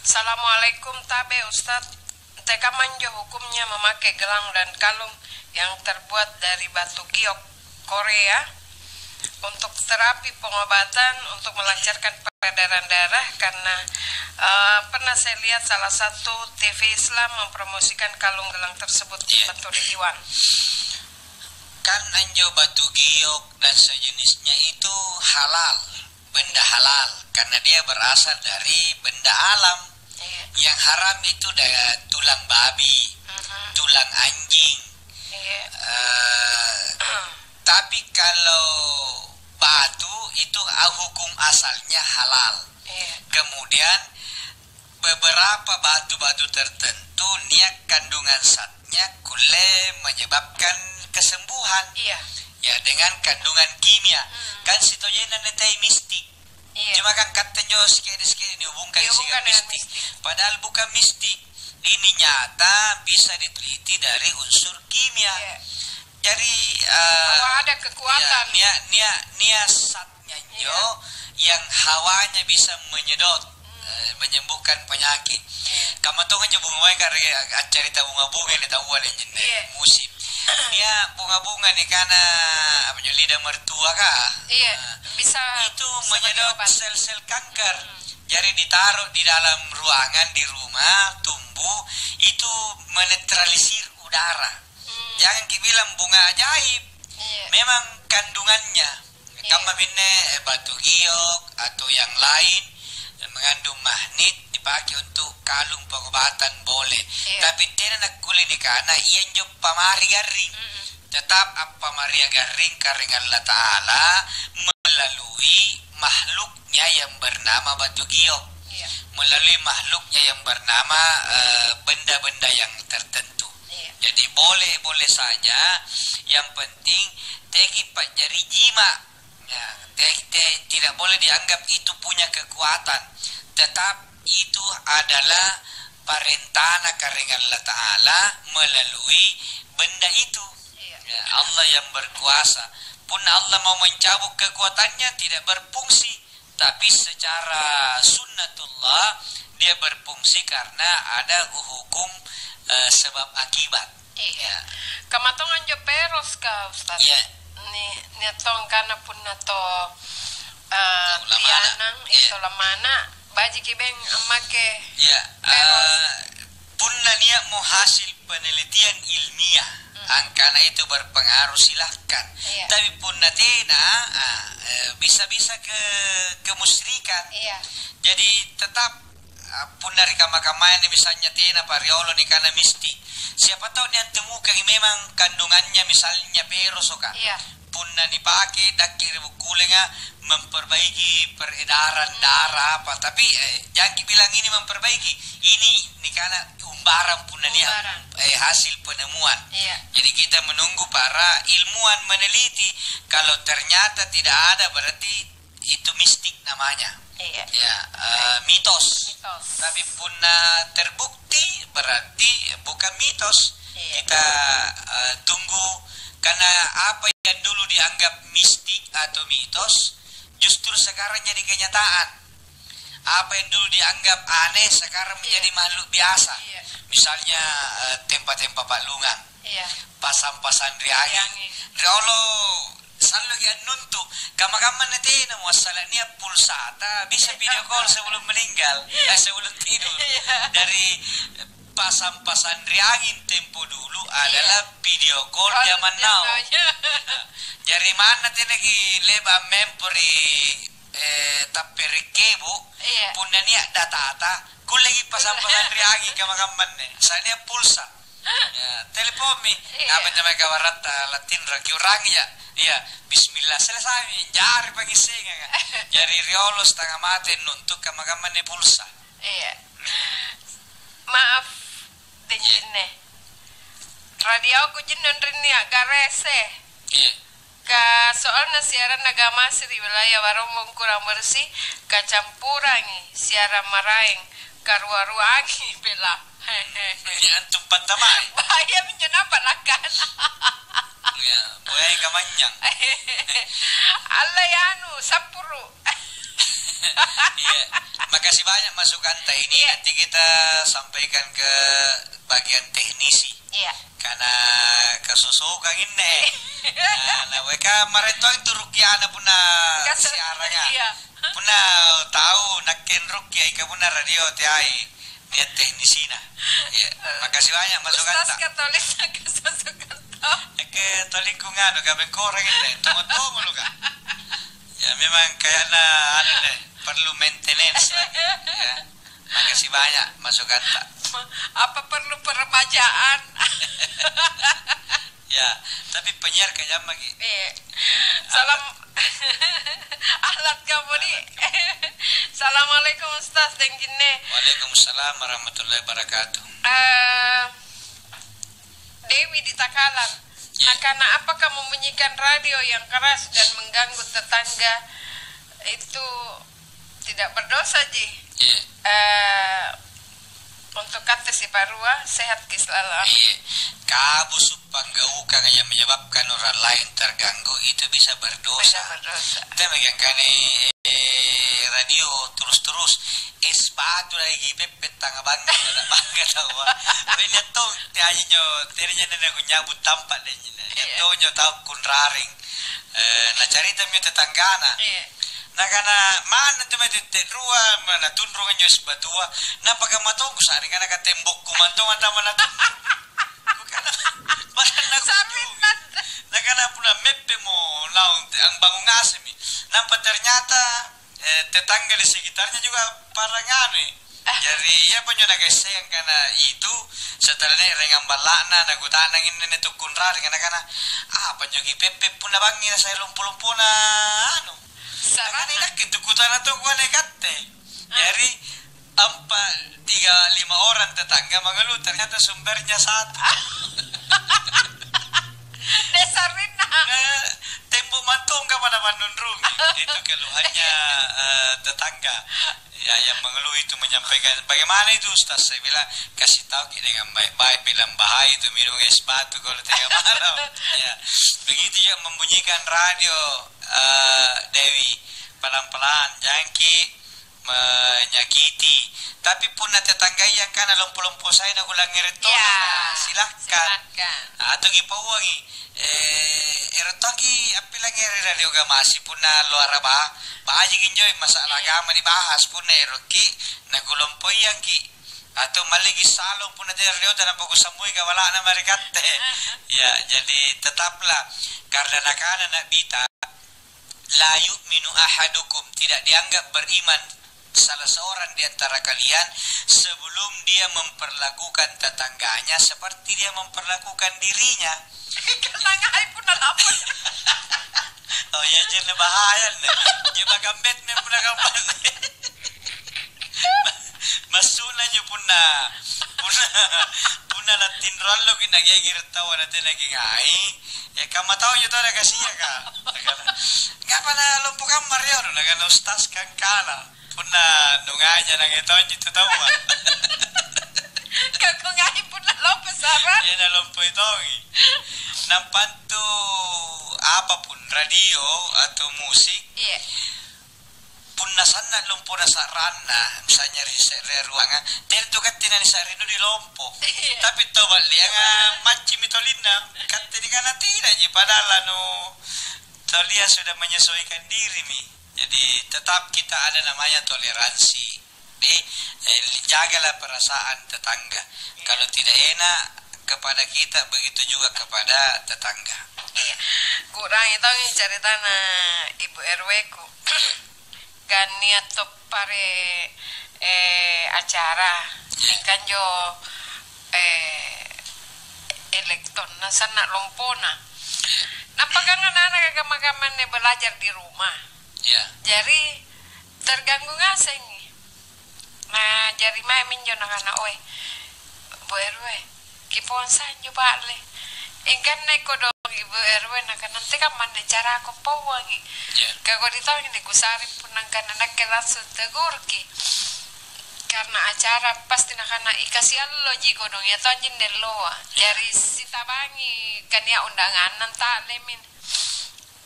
Assalamualaikum, tabe Ustadz. Tekamma anjo hukumnya memakai gelang dan kalung yang terbuat dari batu giok Korea untuk terapi pengobatan untuk melancarkan peredaran darah karena, eh, pernah saya lihat salah satu T V Islam mempromosikan kalung gelang tersebut. Iya. Batu Ridwan. Kan anjo batu giok dan sejenisnya itu halal, benda halal, karena dia berasal dari benda alam. Iya. Yang haram itu da-, tulang babi, mhm, tulang anjing. Iya. Eh, tapi kalau batu itu, ah, hukum asalnya halal. Iya. Kemudian beberapa batu-batu tertentu nia' kandungan zatnya kulle menyebabkan kesembuhan. Iya. Ya, dengan kandungan kimia. Hmm. Kan sitojena netai mistik. Iya. Cuma kan katte njo sikidi-sikidi nihubungkan siagang mistik. Padahal bukan mistik. Ini nyata bisa diteliti dari unsur kimia. Iya. Jadi, eh, bahwa ada kekuatan. Ya, nia-, nia-, nia zatnya njo, iya, yang hawanya bisa menyedot, hmm, eh, menyembuhkan penyakit. Iya. Kamma tonganjo bunga mae kare accarita bunga-bunga ni taua deh, jenne, iya, musim. Nia' bunga-bunga nikana apa njo, lidah mertua kah? Iya, nah, bisa, itu bisa menyedot sel-sel kanker. Hmm. Jadi ditaruh di dalam ruangan, di rumah, tumbuh, itu menetralisir udara. Hmm. Jangan kibilang bunga ajaib. Iya. Memang kandungannya. Iya. Kamma minne, eh, batu giok atau yang lain, eh, mengandung magnet, dipakai untuk kalung pengobatan, boleh. Iya. Tapi tena nakkulle nikana ianjo pamari garring. Mm-mm. Tetap appamaria garring karaeng Allah Ta'ala melalui makhluknya yang bernama batu giok. Iya. Melalui makhluknya yang bernama, eh, benda-benda yang tertentu. Iya. Jadi boleh-boleh saja, yang penting teaki pa'jari jima. Ya, te-, te-, tidak boleh dianggap itu punya kekuatan. Tetap itu adalah parentana karaeng Allah Ta'ala melalui benda itu. Iya. Ya, Allah yang berkuasa. Punna Allah mau mencabut kekuatannya, tidak berfungsi. Tapi secara sunnatullah, dia berfungsi karena ada hukum, eh, sebab akibat. Iya. Ya. Kamma tonganjo peros ka, Ustaz? Iya. Ni, nia' tong kana punna to, eh, tau lamana. Pianang, iya, tau lamana, bajiki beng ammake, iya, peros. Eh, punna nia'mo hasil penelitian ilmiah, hmm, angkana itu berpengaruh, silahkan. Iya. Tapi punna tena, ah, eh, bisa-bisa ke kemusyrikan. Iya. Jadi tetap, ah, punna ri kamma-kammaya misalnya tena pa riolo nikana mistik. Siapa tahu niantemukangi memang kandungannya misalnya perosoka. Iya. Punna nipake dakki ri bukkulenga memperbaiki peredaran, hmm, darah apa. Tapi, eh, jangki bilang ini memperbaiki. Ini nikana umbarang punna nia', umbarang, eh, hasil penemuan. Iya. Jadi kita menunggu para ilmuwan meneliti. Kalau ternyata tidak ada, berarti itu mistik namanya. Iya. Ya, eh, mitos. Mitos. Tapi punna terbukti, berarti bukan mitos. Iya. Kita, eh, tunggu, karena apa yang dulu dianggap mistik atau mitos justru sekarang jadi kenyataan. Apa yang dulu dianggap aneh sekarang, iya, menjadi makhluk biasa. Iya. Misalnya, eh, tempa-tempa pa'lungang, iya, pasang-pasang ri anging. Ri anging. Riolo salloki annuntu, kamma-kamma na tena mo assala nia pulsata, bisa, iya, video call sebelum meninggal, eh, sebelum tidur. Iya. Dari, eh, pasang-pasang ri anging tempo dulu, iya, adalah video call, call zaman now. Zaman now, iya. Jari manna tenaki leba mempo ri eh, tapperekke, Bu. Iya. Punna nia datata, kulleki pasang-pasang ri anging kamma-kammanne. Sania pulsa. Ya, teleponmi. Iya. Apa jamai gawaratta, latinroki urangi ya. Iya, bismillah, selesai. Jari pangissenganga. Jari riolo setengah mate nuntu kamma-kammanne pulsa. Iya. Maaf, Deng Jinne. Radioku jinne rinni aggarese. Iya. Ka soalna siaranna Gamasi ri wilayah Barombong kurang bersih, kacampurangi siaran maraeng, karua-ruangi bela. Iya, antum pantamai. Bahaya minjo nampa lakkan. Iya, boyai kamanyang. Allei anu, sappuru. Iya, makasih banyak masukanta ini. Iya. Nanti kita sampaikan ke bagian teknisi. Iya. Karena kasosokang inne. Nah, na weka maraeng toang tu rukkiana punna siaranga. Iya. Punna tau nakke rukki, ika punna radio teai. Nia teknisina. Ya, makasih banyak masukanta. Ustaz Katolik, Ustaz Katolik. Eke tolingku nganu, kabengkorang ini, tongo-tongo lo, Kak. Ya, memang kayaknya anu deh, perlu maintenance lagi. Ya. Makasih banyak masukanta. Apa perlu peremajaan? Ya, tapi penyiar kayak apa, Ki? Iya. Salam. Alat kamu nih. Assalamualaikum Ustaz Deng Jinne. Waalaikumsalam warahmatullahi wabarakatuh. Eh, Dewi di Takalar. Ya. Nakana, apakah membunyikan radio yang keras dan mengganggu tetangga itu tidak berdosa, Ji? Iya. Eh, untuk katte siparua, sehat ki selalu. Iya. Kabusu panggaukang yang menyebabkan orang lain terganggu itu bisa berdosa. Bisa berdosa. Temagang kane, eh, radio terus-terus, es batu lagi pepet tanga bangi, tanga bangga tau. Weh, lihat tuh, tiaji nyo, tiri nyo nene aku nyabut tampak deh. Lihat tuh nyo tau kunraring. Eh, na carita mio tetanggana. Iya. Nakana, "Manna tu mae tette rua, mana tunrung anjo es batua?" Napakamma tongku sa'ring kana ka tembokku mantong antama na tunrung. Kukana, "Manna kukunjungi." Nakana, "Punna meppemo naung te-, ambangung ngasemi." Nampa ternyata, eh, tetangga di sekitarnya juga parang anui. Jari, iapa njo nakaisseang kana itu, setelah erengang balla'na, nakuta'nang inne tukkunrareng, nakana, "Apa njo kipeppe punna bangngi nasare lompo-lompona anu?" Nakana, "Inakke tukutana to kuane katte." Jari, empat, tiga, lima orang tetangga mengeluh, ternyata sumbernya satu. Dasarna. Nah, tempo mantongka pada mannunrungi. Itu keluhannya, eh, tetangga. Ya, yang mengeluh itu menyampaikan, "Bagaimana itu, Ustaz?" Saya bilang, "Kasih tahu ki dengan baik-baik, bilang bahaya itu minum es batu kalau tengah malam." Ya, begitu juga membunyikan radio, eh, Dewi, pelan-pelan, jangan ki menyakiti. Tapi punna tetangga yang kana lompo-lompo saya na kulangngere todong, ya, silahkan. Silahkan. Atau ki pauangi, eh, ero toki appilangngere radio Gamasi punna loara ba-, baji kinjo masalah agama dibahas, punna eroki nakulompoiangki. Atau malliki salong punna tena radio tanpa kusammui kabala'na mae ri katte. Ya, jadi tetaplah, karena nakana Nabita, "La yu'minu ahadukum," tidak dianggap beriman salah seorang di antara kalian sebelum dia memperlakukan tetangganya seperti dia memperlakukan dirinya. Karena ngai punna lapor. Oh iya, jadi bahaya nih. Dia bakal Batman punna kapan. Massuna njo punna, punna, punna lattinro alloki nagegere taua natena kingai, eh, kamma tau njo tau nakasiaka. Nakana, "Ngapa na lompo kamma ri anu?" Nakana, "Ustaz kangkala. Punna nungaja nangai tonji tu taua." Ka kungai punna lompo sara? Iya, nalompoi tongi. Nampa antu apapun, radio atau musik, iya. Punna sanna' lompona sa'ranna, misalnya ri se're ruangang, tena tu katte nanisa'ring dulu lompo. Iya. Tapi tau balleanga maccimi tolinna, katte nikana tinaji, padahal anu, tau lia sudah menyesuaikan dirimi. Jadi tetap kita ada namanya toleransi. Jadi, eh, jagalah perasaan tetangga. Iya. Kalau tidak enak kepada kita, begitu juga kepada tetangga. Iya. Kuu'rangi tongi caritana Ibu R W-ku. Kan nia' to pare, eh, acara. Iya. Mingka anjo, eh, elektonna sanna' lompona. Iya. Nampa kan anak-anak kamma-kamma anne belajar di rumah. Iya. Jari terganggu ngasengi. Nah, jari maemi injo nakana, "Oe, Bu R W, kipauang sanjo ba'le." Ingkanna kodong Ibu R W nakana, "Antekamma anne carako pauangi?" Iya. Ka kodi tongi kusa'ring punna angkana nakke langsung teguruki. Karena acara pasti nakana, "Ika sialloji kodong, iya tonji nelloa." Iya. Jari sitabangi kania undanganna ta'lemin.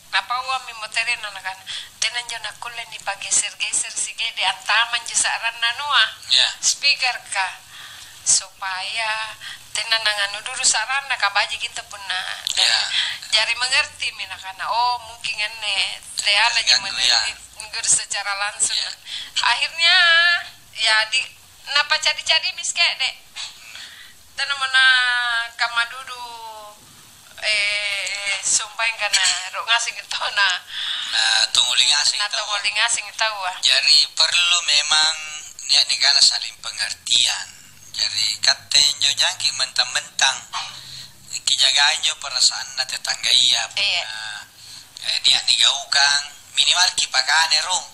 Napauammi moterena nakana, "Tena injo nakkulle nipaggeser-geser sigede', antamanji sa'ranna anua, iya, speaker ka, supaya tena nanganu dudu sa'ranna, ka baji' kita punna." Iya. Jari mengertimi nakana, "Oh, mungkin anne tealaji, terganggu, iya, mengerti guru secara langsung." Iya. Akhirnya, ya, di, napacadi-cadi mi sike'de'. Hmm. Tenamo na kamma dudu, eh, sumpaeng kana ro' ngaseng tona. Na tongoli ngaseng tau. Na tongoli ngaseng taua. Jari perlu memang nia' nikana saling pengertian. Jari katte injo jangki mentang-mentang kijagai injo perasaanna tetanggaya, iya, punna, eh, nia' nigaukang, minimal kipakane rung.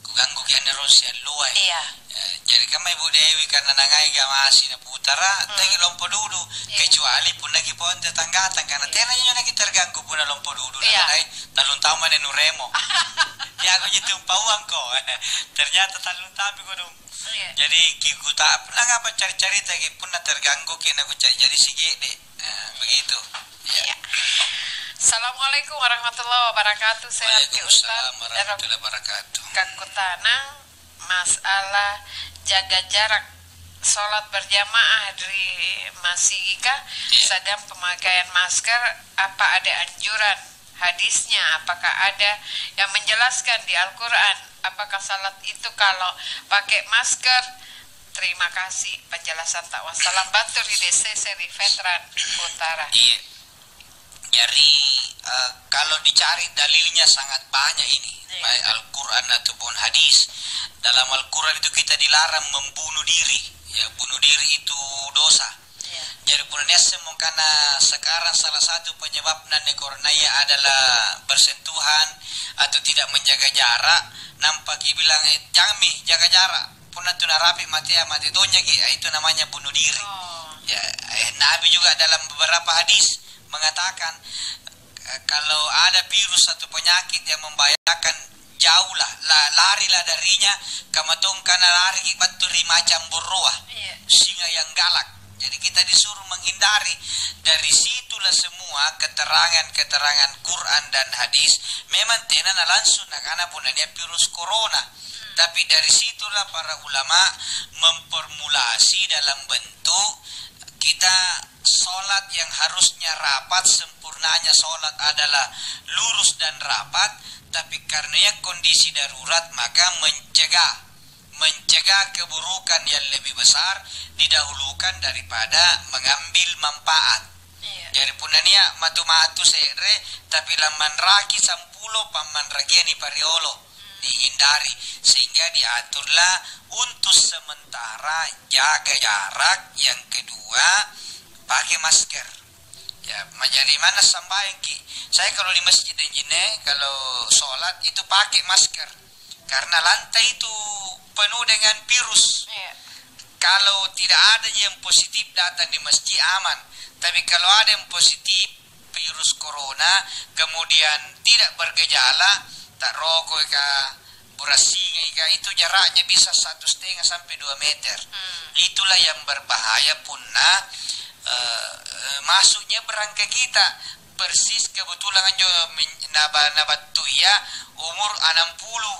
Kugangguki anne rung sialloa. Iya. Eh, jari kamma Ibu Dewi, karena nangai gamasi naputara, hmm, teki lompo dudu, iya, kecuali punna kipauang tetanggata, karena, iya, tena injo naki terganggu punna lompo dudu, iya, nanai tallung taung mane nuremo. Jago ji tu pauangko. Ternyata tallung taung kodong. Iya. Jadi kikuta, nangapa cari-caritaki punna tergangguki, nakucari-cari sigede'. Nah, begitu. Ya. Iya. Assalamualaikum warahmatullahi wabarakatuh. Sehat ki, Ustaz? Waalaikumsalam warahmatullahi wabarakatuh. Kakutanang masalah jaga jarak sholat berjamaah di masjid ka, iya, sedang pemakaian masker, apa ada anjuran hadisnya? Apakah ada yang menjelaskan di Al-Quran? Apakah salat itu kalau pakai masker? Terima kasih penjelasan tak. Wassalam, Batur di D C seri Veteran Utara. Iya. Jadi, eh, kalau dicari dalilnya sangat banyak ini, iya, baik Al-Quran ataupun hadis. Dalam Al-Quran itu kita dilarang membunuh diri. Ya, bunuh diri itu dosa. Iya. Jadi, punna niassemmo kana sekarang salah satu penyebab nanne coronaya adalah bersentuhan atau tidak menjaga jarak, nampa kibilang, "Eh, jangan mi jaga jarak. Punna tu narapi matea, mate tonjaki." Ah, itu namanya bunuh diri. Oh. Ya, eh, Nabi juga dalam beberapa hadis mengatakan, eh, kalau ada virus atau penyakit yang membahayakan, jauhlah, la-, larilah darinya, kamatongkana lariki battu ri macang borroa, iya, singa yang galak. Jadi kita disuruh menghindari. Dari situlah semua keterangan-keterangan Quran dan hadis. Memang tena na langsung nakana punna nia' virus corona. Hmm. Tapi dari situlah para ulama memformulasi dalam bentuk kita sholat yang harusnya rapat, sempurnanya sholat adalah lurus dan rapat, tapi karena kondisi darurat, maka mencegah, mencegah keburukan yang lebih besar didahulukan daripada mengambil manfaat. Iya. Jadi, punna nia' matu-matu se're, tapi lammanraki sampulo, pammanrakia nipariolo. Dihindari, sehingga diaturlah untuk sementara jaga jarak, yang kedua pakai masker. Ya, ma-, jadi mana sambayangki? Saya kalau di masjid anjinne, kalau sholat itu pakai masker karena lantai itu penuh dengan virus. Iya. Kalau tidak ada yang positif datang di masjid, aman. Tapi kalau ada yang positif, virus corona, kemudian tidak bergejala, tak rokok ka, burassingai ka, itu jaraknya bisa satu setengah sampai dua meter. Hmm. Itulah yang berbahaya punna, eh, eh, masuknya berangka kita. Persis kebetulan anjo min-, naba-, nabattu iya umur enam puluh.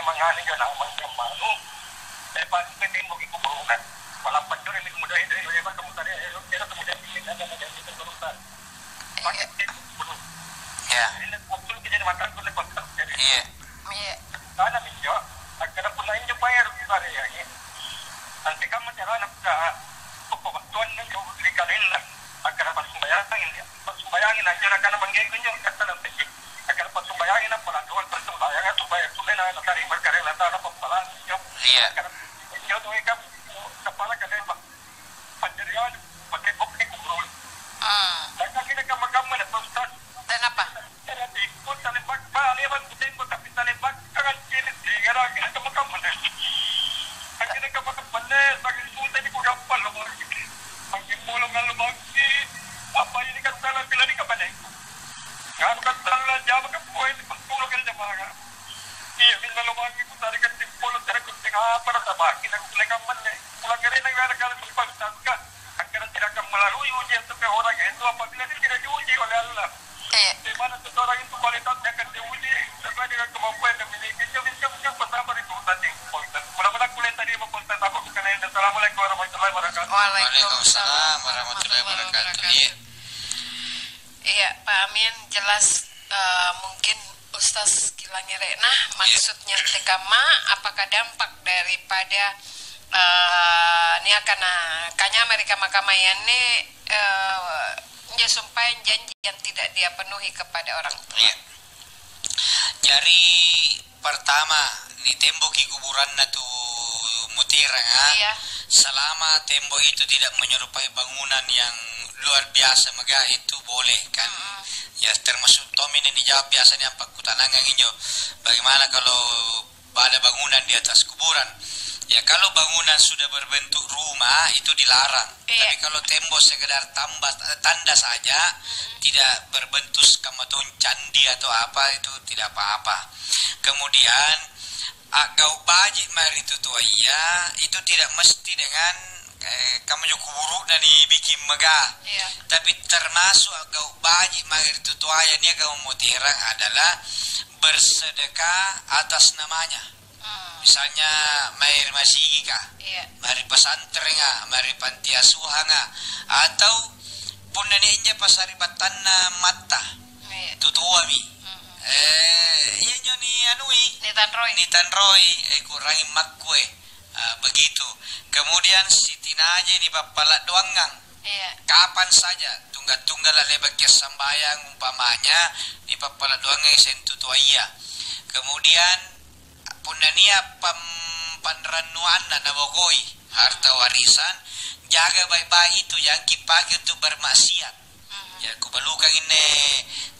memang anu injo, namang jammanu. Saya paling penting mau ikut corona. Malah pancuri mi kemudian itu, itu, itu, kemudian itu, itu, kemudian itu, itu, itu, itu, itu, itu, itu, itu, itu, itu, Iya. Jadi, le'ba' jadi matangku, le'ba' jadi. Iya. Iya. Kana minjo, akkana punna injo paya ri sare ya, iya. Antekamma carana punna, poko battuanna injo ri kalenna, akkana passumbayangi, passumbayangi na injo nakana manggeku injo, katta na peki. Akkana passumbayangi Kaya nappala' doang persembahyang supaya kullena natarima karena tana pappala'. Iya. Injo tu eka kepala kalepa. Panjarian pakai bokki kuburul. Hmm. Dan kaki na kamma-kamma na Pak Ustaz. Dan apa? Era tipu talembak bale bang kutembo tapi talembak jangan kiri tinggal kaki na kamma-kamma na. Kaki na kamma-kamma na bagi suta di kudampal lo bang. Bagi bolong ngallo bangki. Apa ini kan salah bila di kapanai. Kanu kattalla jama kapoe ri pattulung ri jamanga. Iya, minna lobangi kutari katteng polo tena kutteng apa nasabaki nakulle kammanne. Pulang gerena gara-gara sumpah tangka. Angkana tidak akan melalui ujian sampai orang itu apabila dia tidak diuji oleh Allah. Iya. Di mana seseorang itu kualitasnya akan diuji sesuai dengan kemampuan yang dimiliki. Dia bisa mencapai sama itu tadi. Mudah-mudahan kuliah tadi mau konten aku bukan lain. Assalamualaikum warahmatullahi wabarakatuh. Waalaikumsalam warahmatullahi wabarakatuh. Iya. Iya, Pak Amin, jelas, eh, mungkin Ustaz kilangere'na. Iya. Maksudnya tekamma, apakah dampak daripada, eh, niakana kanyama ri kamma-kamma ianne, eh, injo sumpaeng janji yang tidak dia penuhi kepada orang tua? Iya. Jari, pertama, nitemboki kuburanna tu muteranga. Iya. Selama tembok itu tidak menyerupai bangunan yang luar biasa mega, itu boleh, kan? Mm-mm. Ya, termasuk tommi nih dijawab biasanya apa kutanangang injo. Bagaimana kalau pada bangunan di atas kuburan? Ya, kalau bangunan sudah berbentuk rumah, itu dilarang. Iya. Tapi kalau tembok sekedar tambah, tanda saja, tidak berbentuk kamma tong candi atau apa, itu tidak apa-apa. Kemudian, a'gau' baji' mae ri tu toaya, itu tidak mesti dengan, eh, kamma anjo kuburu'na nibiking mega. Iya. Tapi termasuk a'gau' baji' mae ri tu toaya niaka ammoterang adalah bersedekah atas namanya. Hmm. Misalnya, mae ri masigika, iya, mae ri pesantrenga, mae ri panti asuhanga, atau punna nia' injo pasari'battanna ammatta, iya, tutoami. Hmm. Eh, iya injo nianui, nitanroi, nitanroi, eh, kurangi makkue, ah, begitu. Kemudian sitinajai nipappala' doangang. Iya. Kapan saja, tunggal-tunggala' le'baki assambayang, umpamanya, nipappala' doangang siagang tu toaya. Kemudian, punna nia' pam-, panrannuanna nabokoi harta warisan, jaga baik-baik itu, jangan kipake untuk bermaksiat. Mhm. Ya, kubalukang inne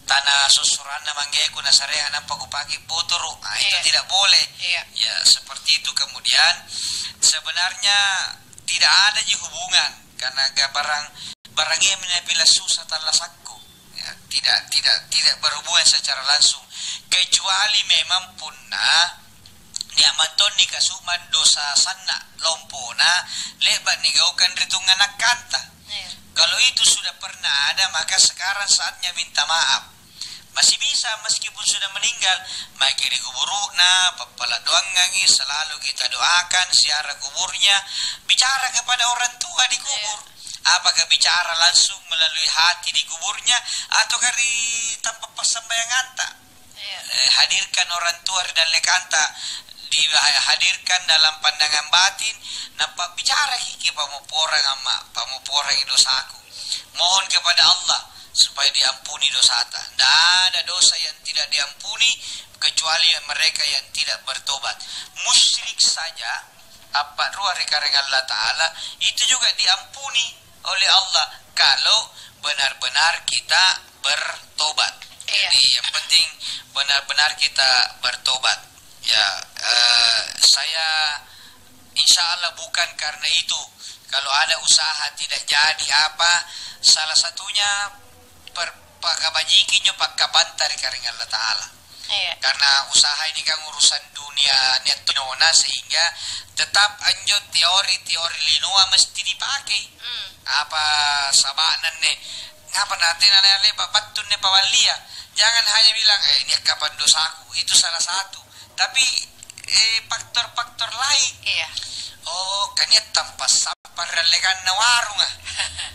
tana sossoranna manggeku nasareang nampa kupake botoro'. Ah, itu, iya, tidak boleh. Iya. Ya, seperti itu. Kemudian, sebenarnya tidak ada ji hubungan, karena ga-, barang, barang iya minapila susah tallasakku. Ya, tidak, tidak, tidak berhubungan secara langsung. Kecuali memang punna nia' mantong nikasumang dosa sanna' lompona le'ba' nigaukang ri tunganakkanta. Iya. Kalau itu sudah pernah ada, maka sekarang saatnya minta maaf. Masih bisa, meskipun sudah meninggal, maeki ri kuburu'na, pappala' doangangi, selalu kita doakan, ziarah kuburnya, bicara kepada orang tua di kubur. Iya. Apakah bicara langsung melalui hati di kuburnya, ataukah ri tampa' passambayanganta? Iya. Eh, hadirkan orang tua ri dallekanta, dihadirkan dalam pandangan batin, napabbicaraki ke pamopporang amma', pamopporangi dosaku. Mohon kepada Allah supaya diampuni dosata. Tidak ada dosa yang tidak diampuni kecuali mereka yang tidak bertobat. Musyrik saja, appa'rua ri Karaeng Allah Ta'ala, itu juga diampuni oleh Allah kalau benar-benar kita bertobat. Iya. Jadi, yang penting benar-benar kita bertobat. Ya, eh, saya insya Allah bukan karena itu. Kalau ada usaha tidak jadi apa, salah satunya per-, pakabajiki injo pakkapanta ri Karaeng Allah Ta'ala. Iya. Karena usaha ini kan urusan dunia niattonona, sehingga tetap anjo teori-teori linoa mesti dipakai. Hmm. Apa saba'na anne? Ngapa na tena le'ba' battu anne pawallia? Jangan hanya bilang, "Eh, ini kapang dosaku." Itu salah satu. Tapi, eh, faktor-faktor lain. Iya. Oh, kan nia' tampa' sampang ri dallekanna warunga.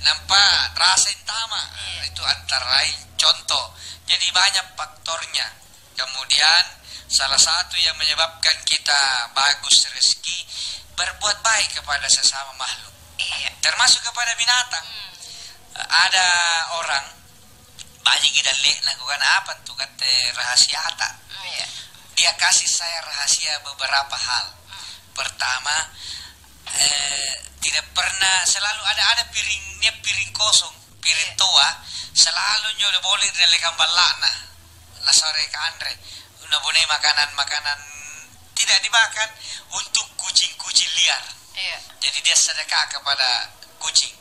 Nampa rasa antama. Iya. Itu antara lain contoh. Jadi banyak faktornya. Kemudian salah satu yang menyebabkan kita bagus rezeki, berbuat baik kepada sesama makhluk. Iya. Termasuk kepada binatang. Hmm. Ada orang Bajiki dalle'na, kukana, "Apa tu katte rahasiata?" Iya. Dia kasih saya rahasia beberapa hal. Hmm. Pertama, eh, tidak pernah, selalu ada, ada piring, nia piring kosong, piring, iya, toa, selalu njo boli ri dallekang balla'na. Nasare kanre, nabonei makanan-makanan tidak dimakan untuk kucing-kucing liar. Iya. Jadi dia sedekah kepada kucing.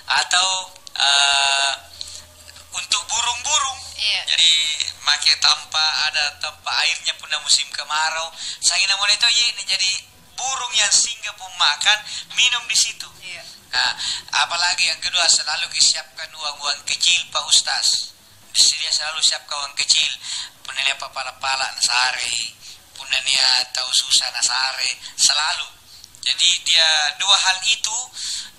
Atau, eh, untuk burung-burung. Iya. Jadi make tampa, ada tampa airnya punna musim kemarau. Sangina mole to ye, jadi burung yang singgah pun makan, minum di situ. Iya. Nah, apalagi yang kedua, selalu kisiapkan uang-uang kecil, Pak Ustaz. Di sini dia selalu siapkan uang kecil. Punna nia pala-pala nasare, punna nia tau susah nasare, selalu. Jadi dia dua hal itu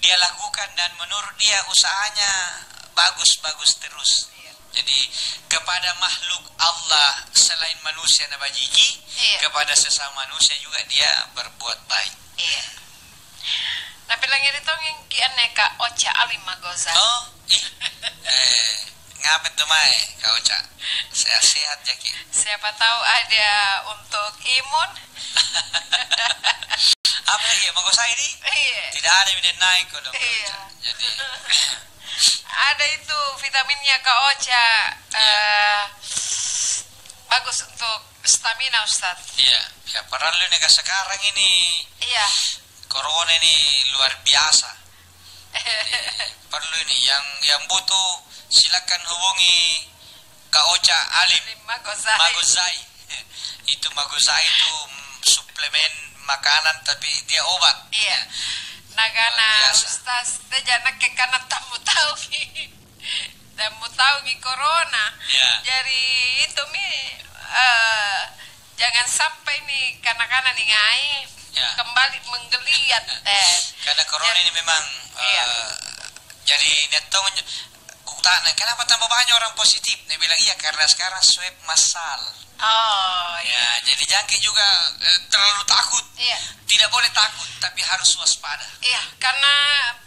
dia lakukan dan menurut dia usahanya bagus-bagus terus. Iya. Jadi kepada makhluk Allah selain manusia nabajiki, iya, kepada sesama manusia juga dia berbuat baik. Iya. Napilangngeri tongi ki anne Ka Oca Alim Magoza. Oh, ih. Eh, ngape tu mae, Ka Oca? Sehat-sehat jaki. Siapa tahu ada untuk imun. Apa lagi ya, Magoza ini? Iya. Tidak ada yang naik kodong, Ka Oca. Iya. Jadi ada itu vitaminnya, Ka Oca. Iya. Eh, bagus untuk stamina, Ustaz. Iya, ya, perlu nih, Kak, sekarang ini. Iya. Corona ini luar biasa. Jadi, perlu ini, yang, yang butuh, silakan hubungi Kak Oca Alim. Alim Magozai. Magozai. Itu Magozai itu, mm, suplemen makanan, tapi dia obat. Iya. Nagana, luar biasa. Ustaz, teja nakke kana tamu tau. Dan mutaungi corona. Ya. Jari, itu mi, eh, jangan sampai ni kana-kana ni ngai, ya, kembali menggeliat, eh. Karena corona, ya, ini memang, iya, eh, jadi nettong kutanya, "Kenapa tambah banyak orang positif?" Dia bilang, "Iya, karena sekarang swab massal." Oh, iya. Ya, jadi jangki juga, eh, terlalu takut. Iya. Tidak boleh takut, tapi harus waspada. Iya, karena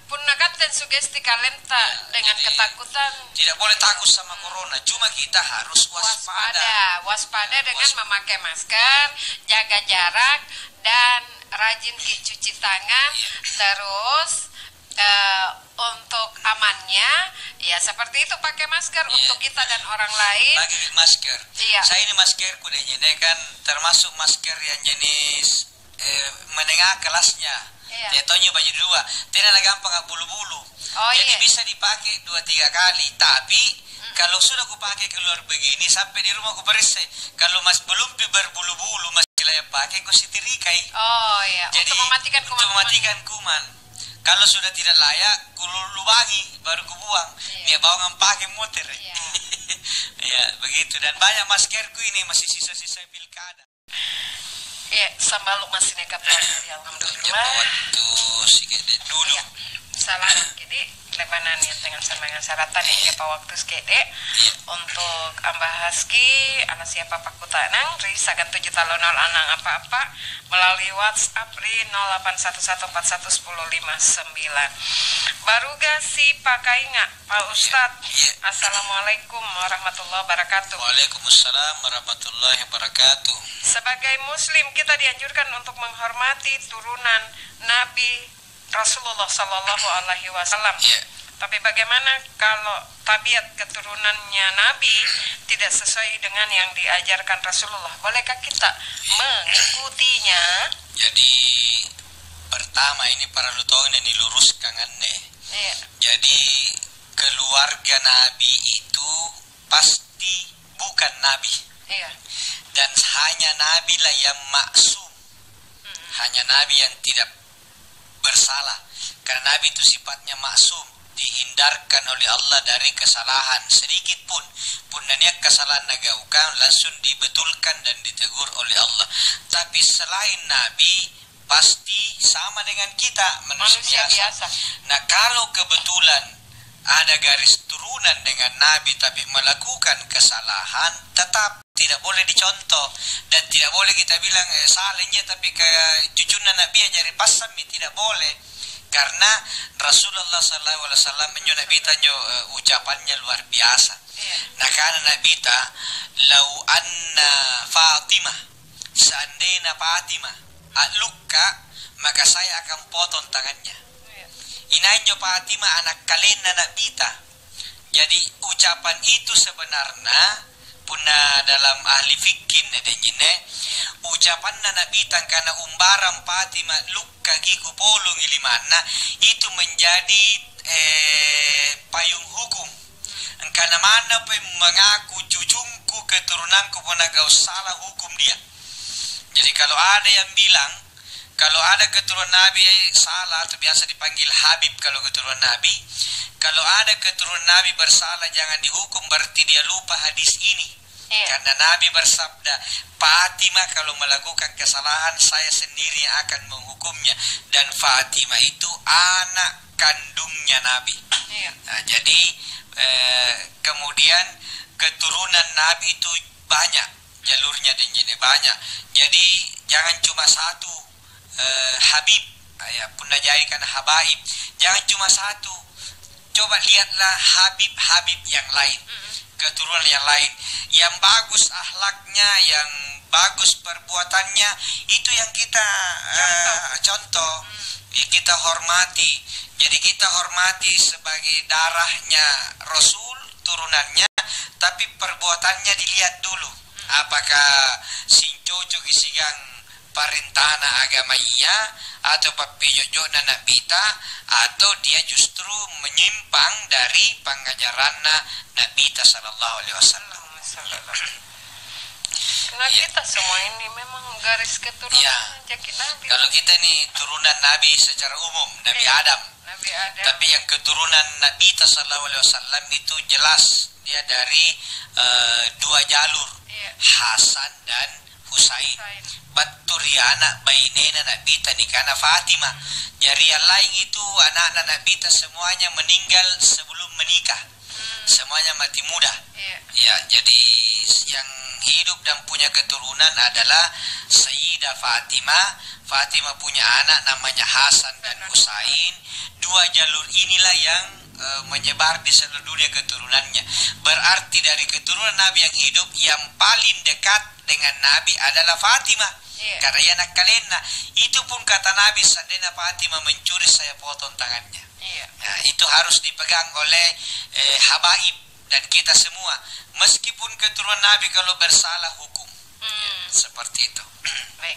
punna katte sugesti kalenta, ya, dengan jadi ketakutan. Tidak boleh takut sama corona, cuma kita harus waspada. Waspada, waspada dengan, was- memakai masker, jaga jarak, dan rajin ki cuci tangan, iya, terus, eh, untuk amannya, ya, seperti itu, pakai masker, iya, untuk kita dan orang lain. Pakai masker. Iya. Saya ini maskerku deh, ini kan termasuk masker yang jenis, eh, menengah kelasnya. Iya. Dia tonyo baju dua. Tena na gampang abbulu-bulu. Oh, jadi, iya, bisa dipakai dua tiga kali, tapi, mm, kalau sudah kupakai keluar begini, sampai di rumah kuperesse. Kalau mas-, belum pi berbulu-bulu, masih layak pakai, kusitirikai. Oh, iya. Jadi, untuk mematikan kuman-kuman. Untuk mematikan kuman. Kalau sudah tidak layak, kulubangi, baru kubuang. Iya. Dia bawang pakai motor. Iya. Ya, begitu. Dan banyak maskerku ini masih sisa-sisa pilkada. Iya, sambalu masih neka pelajari, alhamdulillah. Japa waktu sikit deh dulu. Iya. Salah, jadi lebanan ya dengan sama dengan syaratan ya, iya, japa waktu sikit deh. Iya. Untuk ambahas ki, anak siapa pakutanang, ri sagan tujuh talo nol anang apa-apa, melalui WhatsApp ri nol delapan satu satu empat satu sepuluh lima sembilan. Baruga si pakainga, Pak Ustadz. Iya. Assalamualaikum warahmatullahi wabarakatuh. Waalaikumsalam warahmatullahi wabarakatuh. Sebagai muslim, kita dianjurkan untuk menghormati turunan Nabi Rasulullah Sallallahu Alaihi Wasallam. Iya. Tapi bagaimana kalau tabiat keturunannya Nabi tidak sesuai dengan yang diajarkan Rasulullah? Bolehkah kita mengikutinya? Jadi, pertama ini perlu tong diluruskan anne. Iya. Jadi, keluarga Nabi itu pasti bukan Nabi. Iya. Dan hanya Nabilah yang maksum. Hmm. Hanya Nabi yang tidak bersalah. Karena Nabi itu sifatnya maksum, dihindarkan oleh Allah dari kesalahan sedikit pun. Punna nia kesalahan nagaukang, langsung dibetulkan dan ditegur oleh Allah. Tapi selain Nabi, pasti sama dengan kita, manusia, manusia biasa, biasa. Nah, kalau kebetulan ada garis turunan dengan Nabi tapi melakukan kesalahan, tetap tidak boleh dicontoh dan tidak boleh kita bilang, "Eh, salahnya tapi kayak cucunna Nabi ya jadi passammi," tidak boleh. Karena Rasulullah Sallallahu Alaihi Wasallam, injo Nabi tanjo, eh, ucapannya luar biasa. Iya. Nakana Nabita, "Lau anna Fatimah, seandainya Fatimah a'lukka, maka saya akan potong tangannya." Iya. Inainjo Fatimah ana' kalenna Nabita. Jadi, ucapan itu sebenarnya, punna dalam ahli fikih na denjinne, ucapanna Nabita angkana, "Umbarang Fatimah lukkaki kupolongi limanna," itu menjadi, eh, payung hukum. Angkana manna pole mengaku cucungku, keturunanku punna gau' sala, hukum dia. Jadi, kalau ada yang bilang, kalau ada keturunan Nabi salah, atau biasa dipanggil Habib kalau keturunan Nabi, kalau ada keturunan Nabi bersalah, jangan dihukum, berarti dia lupa hadis ini. Iya. Karena Nabi bersabda, "Fatimah kalau melakukan kesalahan, saya sendiri yang akan menghukumnya." Dan Fatimah itu anak kandungnya Nabi. Iya. Nah, jadi, eh, kemudian keturunan Nabi itu banyak, jalurnya denjinne banyak. Jadi, jangan cuma satu, eh, Habib. Ah, ya, punna jai kan habaib. Jangan cuma satu. Coba lihatlah habib-habib yang lain, keturunan yang lain. Yang bagus akhlaknya, yang bagus perbuatannya, itu yang kita, eh, contoh. Ya, kita hormati. Jadi, kita hormati sebagai darahnya Rasul, turunannya, tapi perbuatannya dilihat dulu. Apakah sing cocoki siagang parentana agamaya atau pappijo'jo'na Nabita, atau dia justru menyimpang dari pangngajaranna Nabita sallallahu alaihi wasallam. Nah, iya, kita semua ini memang garis keturunan, iya, jaki Nabi. Kalau kita ini turunan Nabi secara umum, Nabi, iya, Adam. Nabi Adam. Tapi yang keturunan Nabita sallallahu alaihi wasallam itu jelas dia dari, eh, dua jalur, iya, Hasan dan Husain. Husain. Battu ri ana' bainena Nabita nikana Fatimah. Jari yang lain itu ana'na Nabita semuanya meninggal sebelum menikah. Hmm. Semuanya mati muda. Iya. Ya, jadi yang hidup dan punya keturunan adalah Sayyidah Fatimah. Fatimah punya anak namanya Hasan dan Husain. Dua jalur inilah yang, eh, menyebar di seluruh dunia keturunannya. Berarti dari keturunan Nabi yang hidup, yang paling dekat dengan Nabi adalah Fatimah. Iya. Karena ia anak kalenna. Itu pun kata Nabi, "Seandainya Fatimah mencuri, saya potong tangannya." Iya. Nah, itu harus dipegang oleh, eh, habaib dan kita semua. Meskipun keturunan Nabi kalau bersalah, hukum. Hmm. Ya, seperti itu. Baik.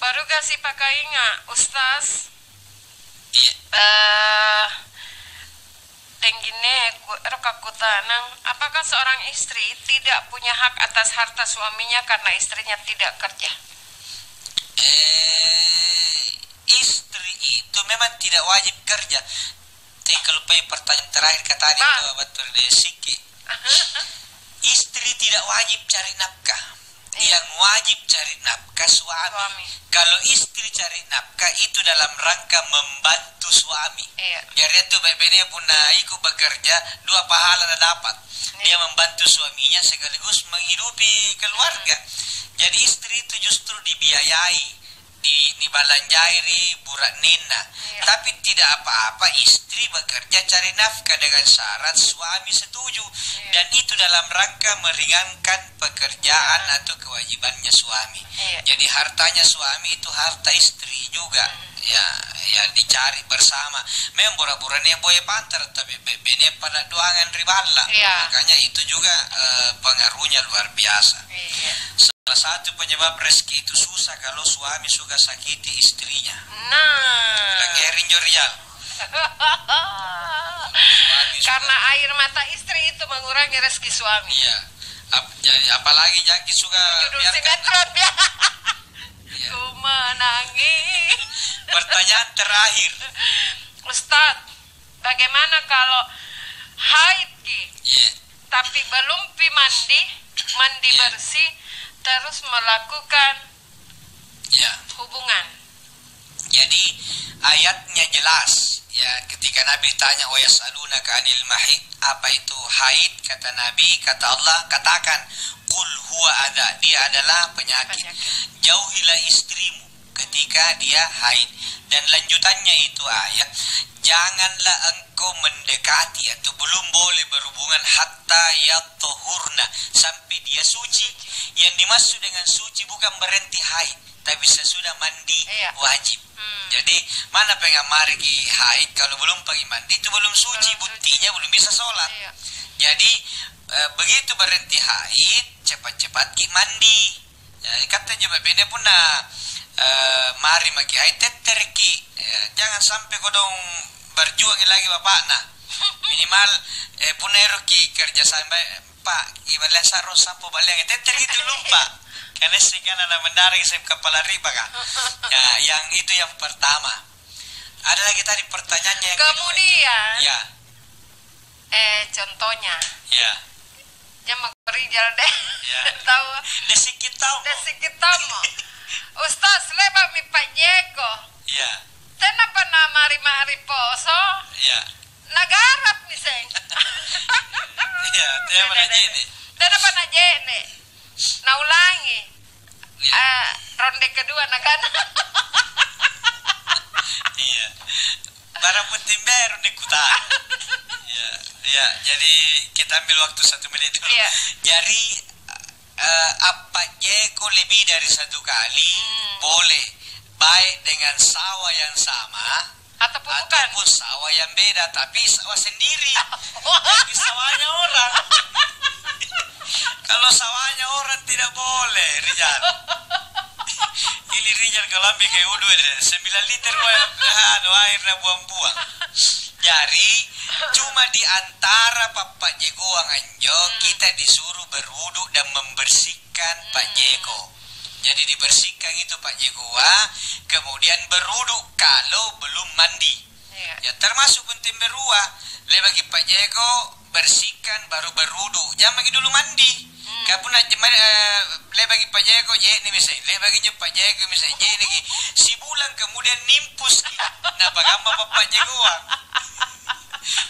Baru kasih pakai ingat, Ustaz. Iya. Eh, Tengginne, ku-, ero kakutanang, apakah seorang istri tidak punya hak atas harta suaminya karena istrinya tidak kerja? Eh, istri itu memang tidak wajib kerja. Tapi kalau pe-, pertanyaan terakhir katanya, Bang, itu battu ri Siki. Istri tidak wajib cari nafkah. Iya. Yang wajib cari nafkah suami. Suami. Kalau istri cari nafkah itu dalam rangka membantu suami. Iya. Jari itu baine punna ikut bekerja, dua pahala na dapat. Iya. Dia membantu suaminya sekaligus menghidupi keluarga. Jadi istri itu justru dibiayai, di, nibalanjai ri bura'nenna. Iya. Tapi tidak apa-apa istri bekerja cari nafkah dengan syarat suami setuju. Iya. Dan itu dalam rangka meringankan pekerjaan atau kewajibannya suami. Iya. Jadi hartanya suami itu harta istri juga. Hmm. Ya, ya dicari bersama. Memang bura-burane boya pantar, tapi be-, bene pada doangan ri balla. Iya. Makanya itu juga, eh, pengaruhnya luar biasa. Iya. Salah satu penyebab rezeki itu susah kalau suami suka sakiti istrinya. Nah. Bilang, "Eri injo, Rijal." Suami suka. Karena air mata istri itu mengurangi rezeki suami. Iya. Ap-, jadi apalagi jaki suka. Judul biarkan sinetron, ya. Iya. Ku menangis. Pertanyaan terakhir. Ustaz, bagaimana kalau haid ki? Iya. Tapi belum pi mandi, mandi, iya, bersih, terus melakukan, ya, hubungan. Jadi, ayatnya jelas, ya, ketika Nabi tanya, "Wa yas'alunaka 'anil mahid," apa itu haid? Kata Nabi, kata Allah, katakan, "Qul huwa adza," dia adalah penyakit. Penyakit. Jauhilah istrimu ketika dia haid. Dan lanjutannya itu ayat, Janganlah engkau mendekati atau belum boleh berhubungan hatta yatahurna, sampai dia suci. Yang dimaksud dengan suci bukan berarti haid, tapi sesudah mandi. Iya. Wajib. Hmm. Jadi, mana pengamariki haid kalau belum pagi mandi, itu belum suci, belum suci. Buktinya belum bisa sholat. Iya. Jadi, eh, begitu berhenti haid, cepat-cepatki mandi. Ya, ikatte anjo bene punna, eh, mari maki hai tettereki. Ya, jangan sampai kodong berjuang lagi bapakna. Minimal, eh, punna eroki kerja sampai, "Pak, i baliang sarro sampo baliang tettereki tu lumpa." Karena singkana na mendaraki sem kepala riba, Kak. Ya, yang itu yang pertama. Ada lagi tadi pertanyaannya yang kedua itu. Kemudian, ya. Eh, contohnya. Ya. Jamma Rijal deh. Ya. Tahu. Deh sikit tahu. Deh sikit tahu. Ustaz, le'ba'mi pa'jeko. Ya. Tenapa namari-mari poso? Ya. Nagarapmi seng. Ya, tenapa naje'ne'. Tenapa naje'ne'. Naulangi. Ya. Ah, ronde kedua nakana. Iya. Barang penting beru nih kutana. Ya, ya, jadi kita ambil waktu satu menit dulu. Iya. Jadi, eh, appa'jeko lebih dari satu kali, hmm, boleh. Baik dengan sawah yang sama, ataupun bukan. Ataupun sawah yang beda, tapi sawah sendiri. Jadi sawahnya orang. Kalau sawahnya orang tidak boleh, Rijal. Ini Rijal kalau ambil kayak wudhu aja, sembilan liter gua, anu, air na buang-buang. Jari, cuma di antara pappa'jekoang anjo, hmm, kita disuruh berwudu dan membersihkan, hmm, pa'jeko. Jadi dibersihkan itu pa'jekoa, kemudian berwudu kalau belum mandi. Iya. Ya, termasuk penting berua. Le'baki pa'jeko, bersihkan, baru berwudu. Jammaki dulu mandi. Hmm. Ka punna je-, ma-, eh, le'baki pa'jeko, je'ne' mi seng. Le'baki injo pa'jeko mi seng, je'neki. Sibulang kemudian nimpus. Napakamma pappa'jekoang.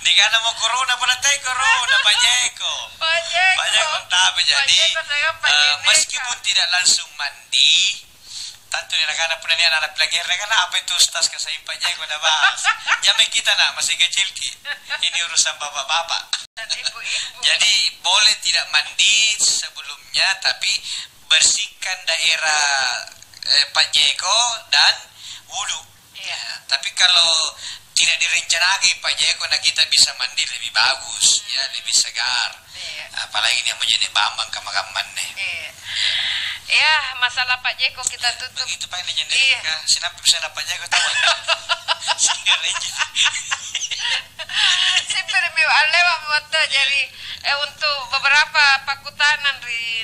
Nikanamo corona, punna tae corona, pa'jeko. Pa'jeko. Pa'jeko, tapi jadi, pa'jeko, saya eh, pa'jeko. Meskipun tidak langsung mandi, tantu nia' nakana punna nia' ana' pelajarna, "Apa itu Ustaz kasaing pa'jeko nabahas?" Jamai kita, Nak, masih kecilki. Ini urusan bapak-bapak. Dan ibu-ibu. Jadi, boleh tidak mandi sebelumnya, tapi bersihkan daerah, eh, pa'jeko dan wudu. Iya. Ya, tapi kalau tidak direncanakan pa'jeko, na kita bisa mandi lebih bagus, ya, lebih segar. Iya. Apalagi nia' mo je'ne' bambang kamma-kammanne. Iya. Ya, masalah pa'jeko kita tutup. Begitu paeng nih je'ne'. Iya. Ka, sinampe bisa dapat pa'jeko tahu. Sehingga rejeki. Simpiri mi allewa moto. Iya. Jadi, eh, untuk beberapa pakkutanang ri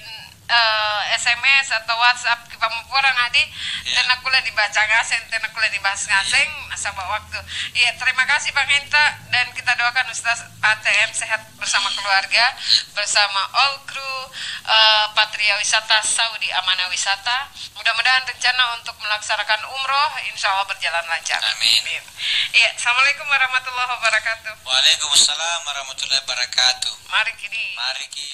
eh, S M S atau WhatsApp kipammopporang, adi, iya, tena kulle dibaca ngaseng, tena kulle dibahas ngaseng, iya, nasaba' waktu. Iya, terima kasih Bang Henta, dan kita doakan Ustaz A T M sehat bersama keluarga, iya, bersama all kru, eh, Patria Wisata Saudi Amanah Wisata. Mudah-mudahan rencana untuk melaksanakan umroh insya Allah berjalan lancar. Amin. Amin. Iya, assalamualaikum warahmatullahi wabarakatuh. Waalaikumsalam warahmatullahi wabarakatuh. Mari kini. Mari ki.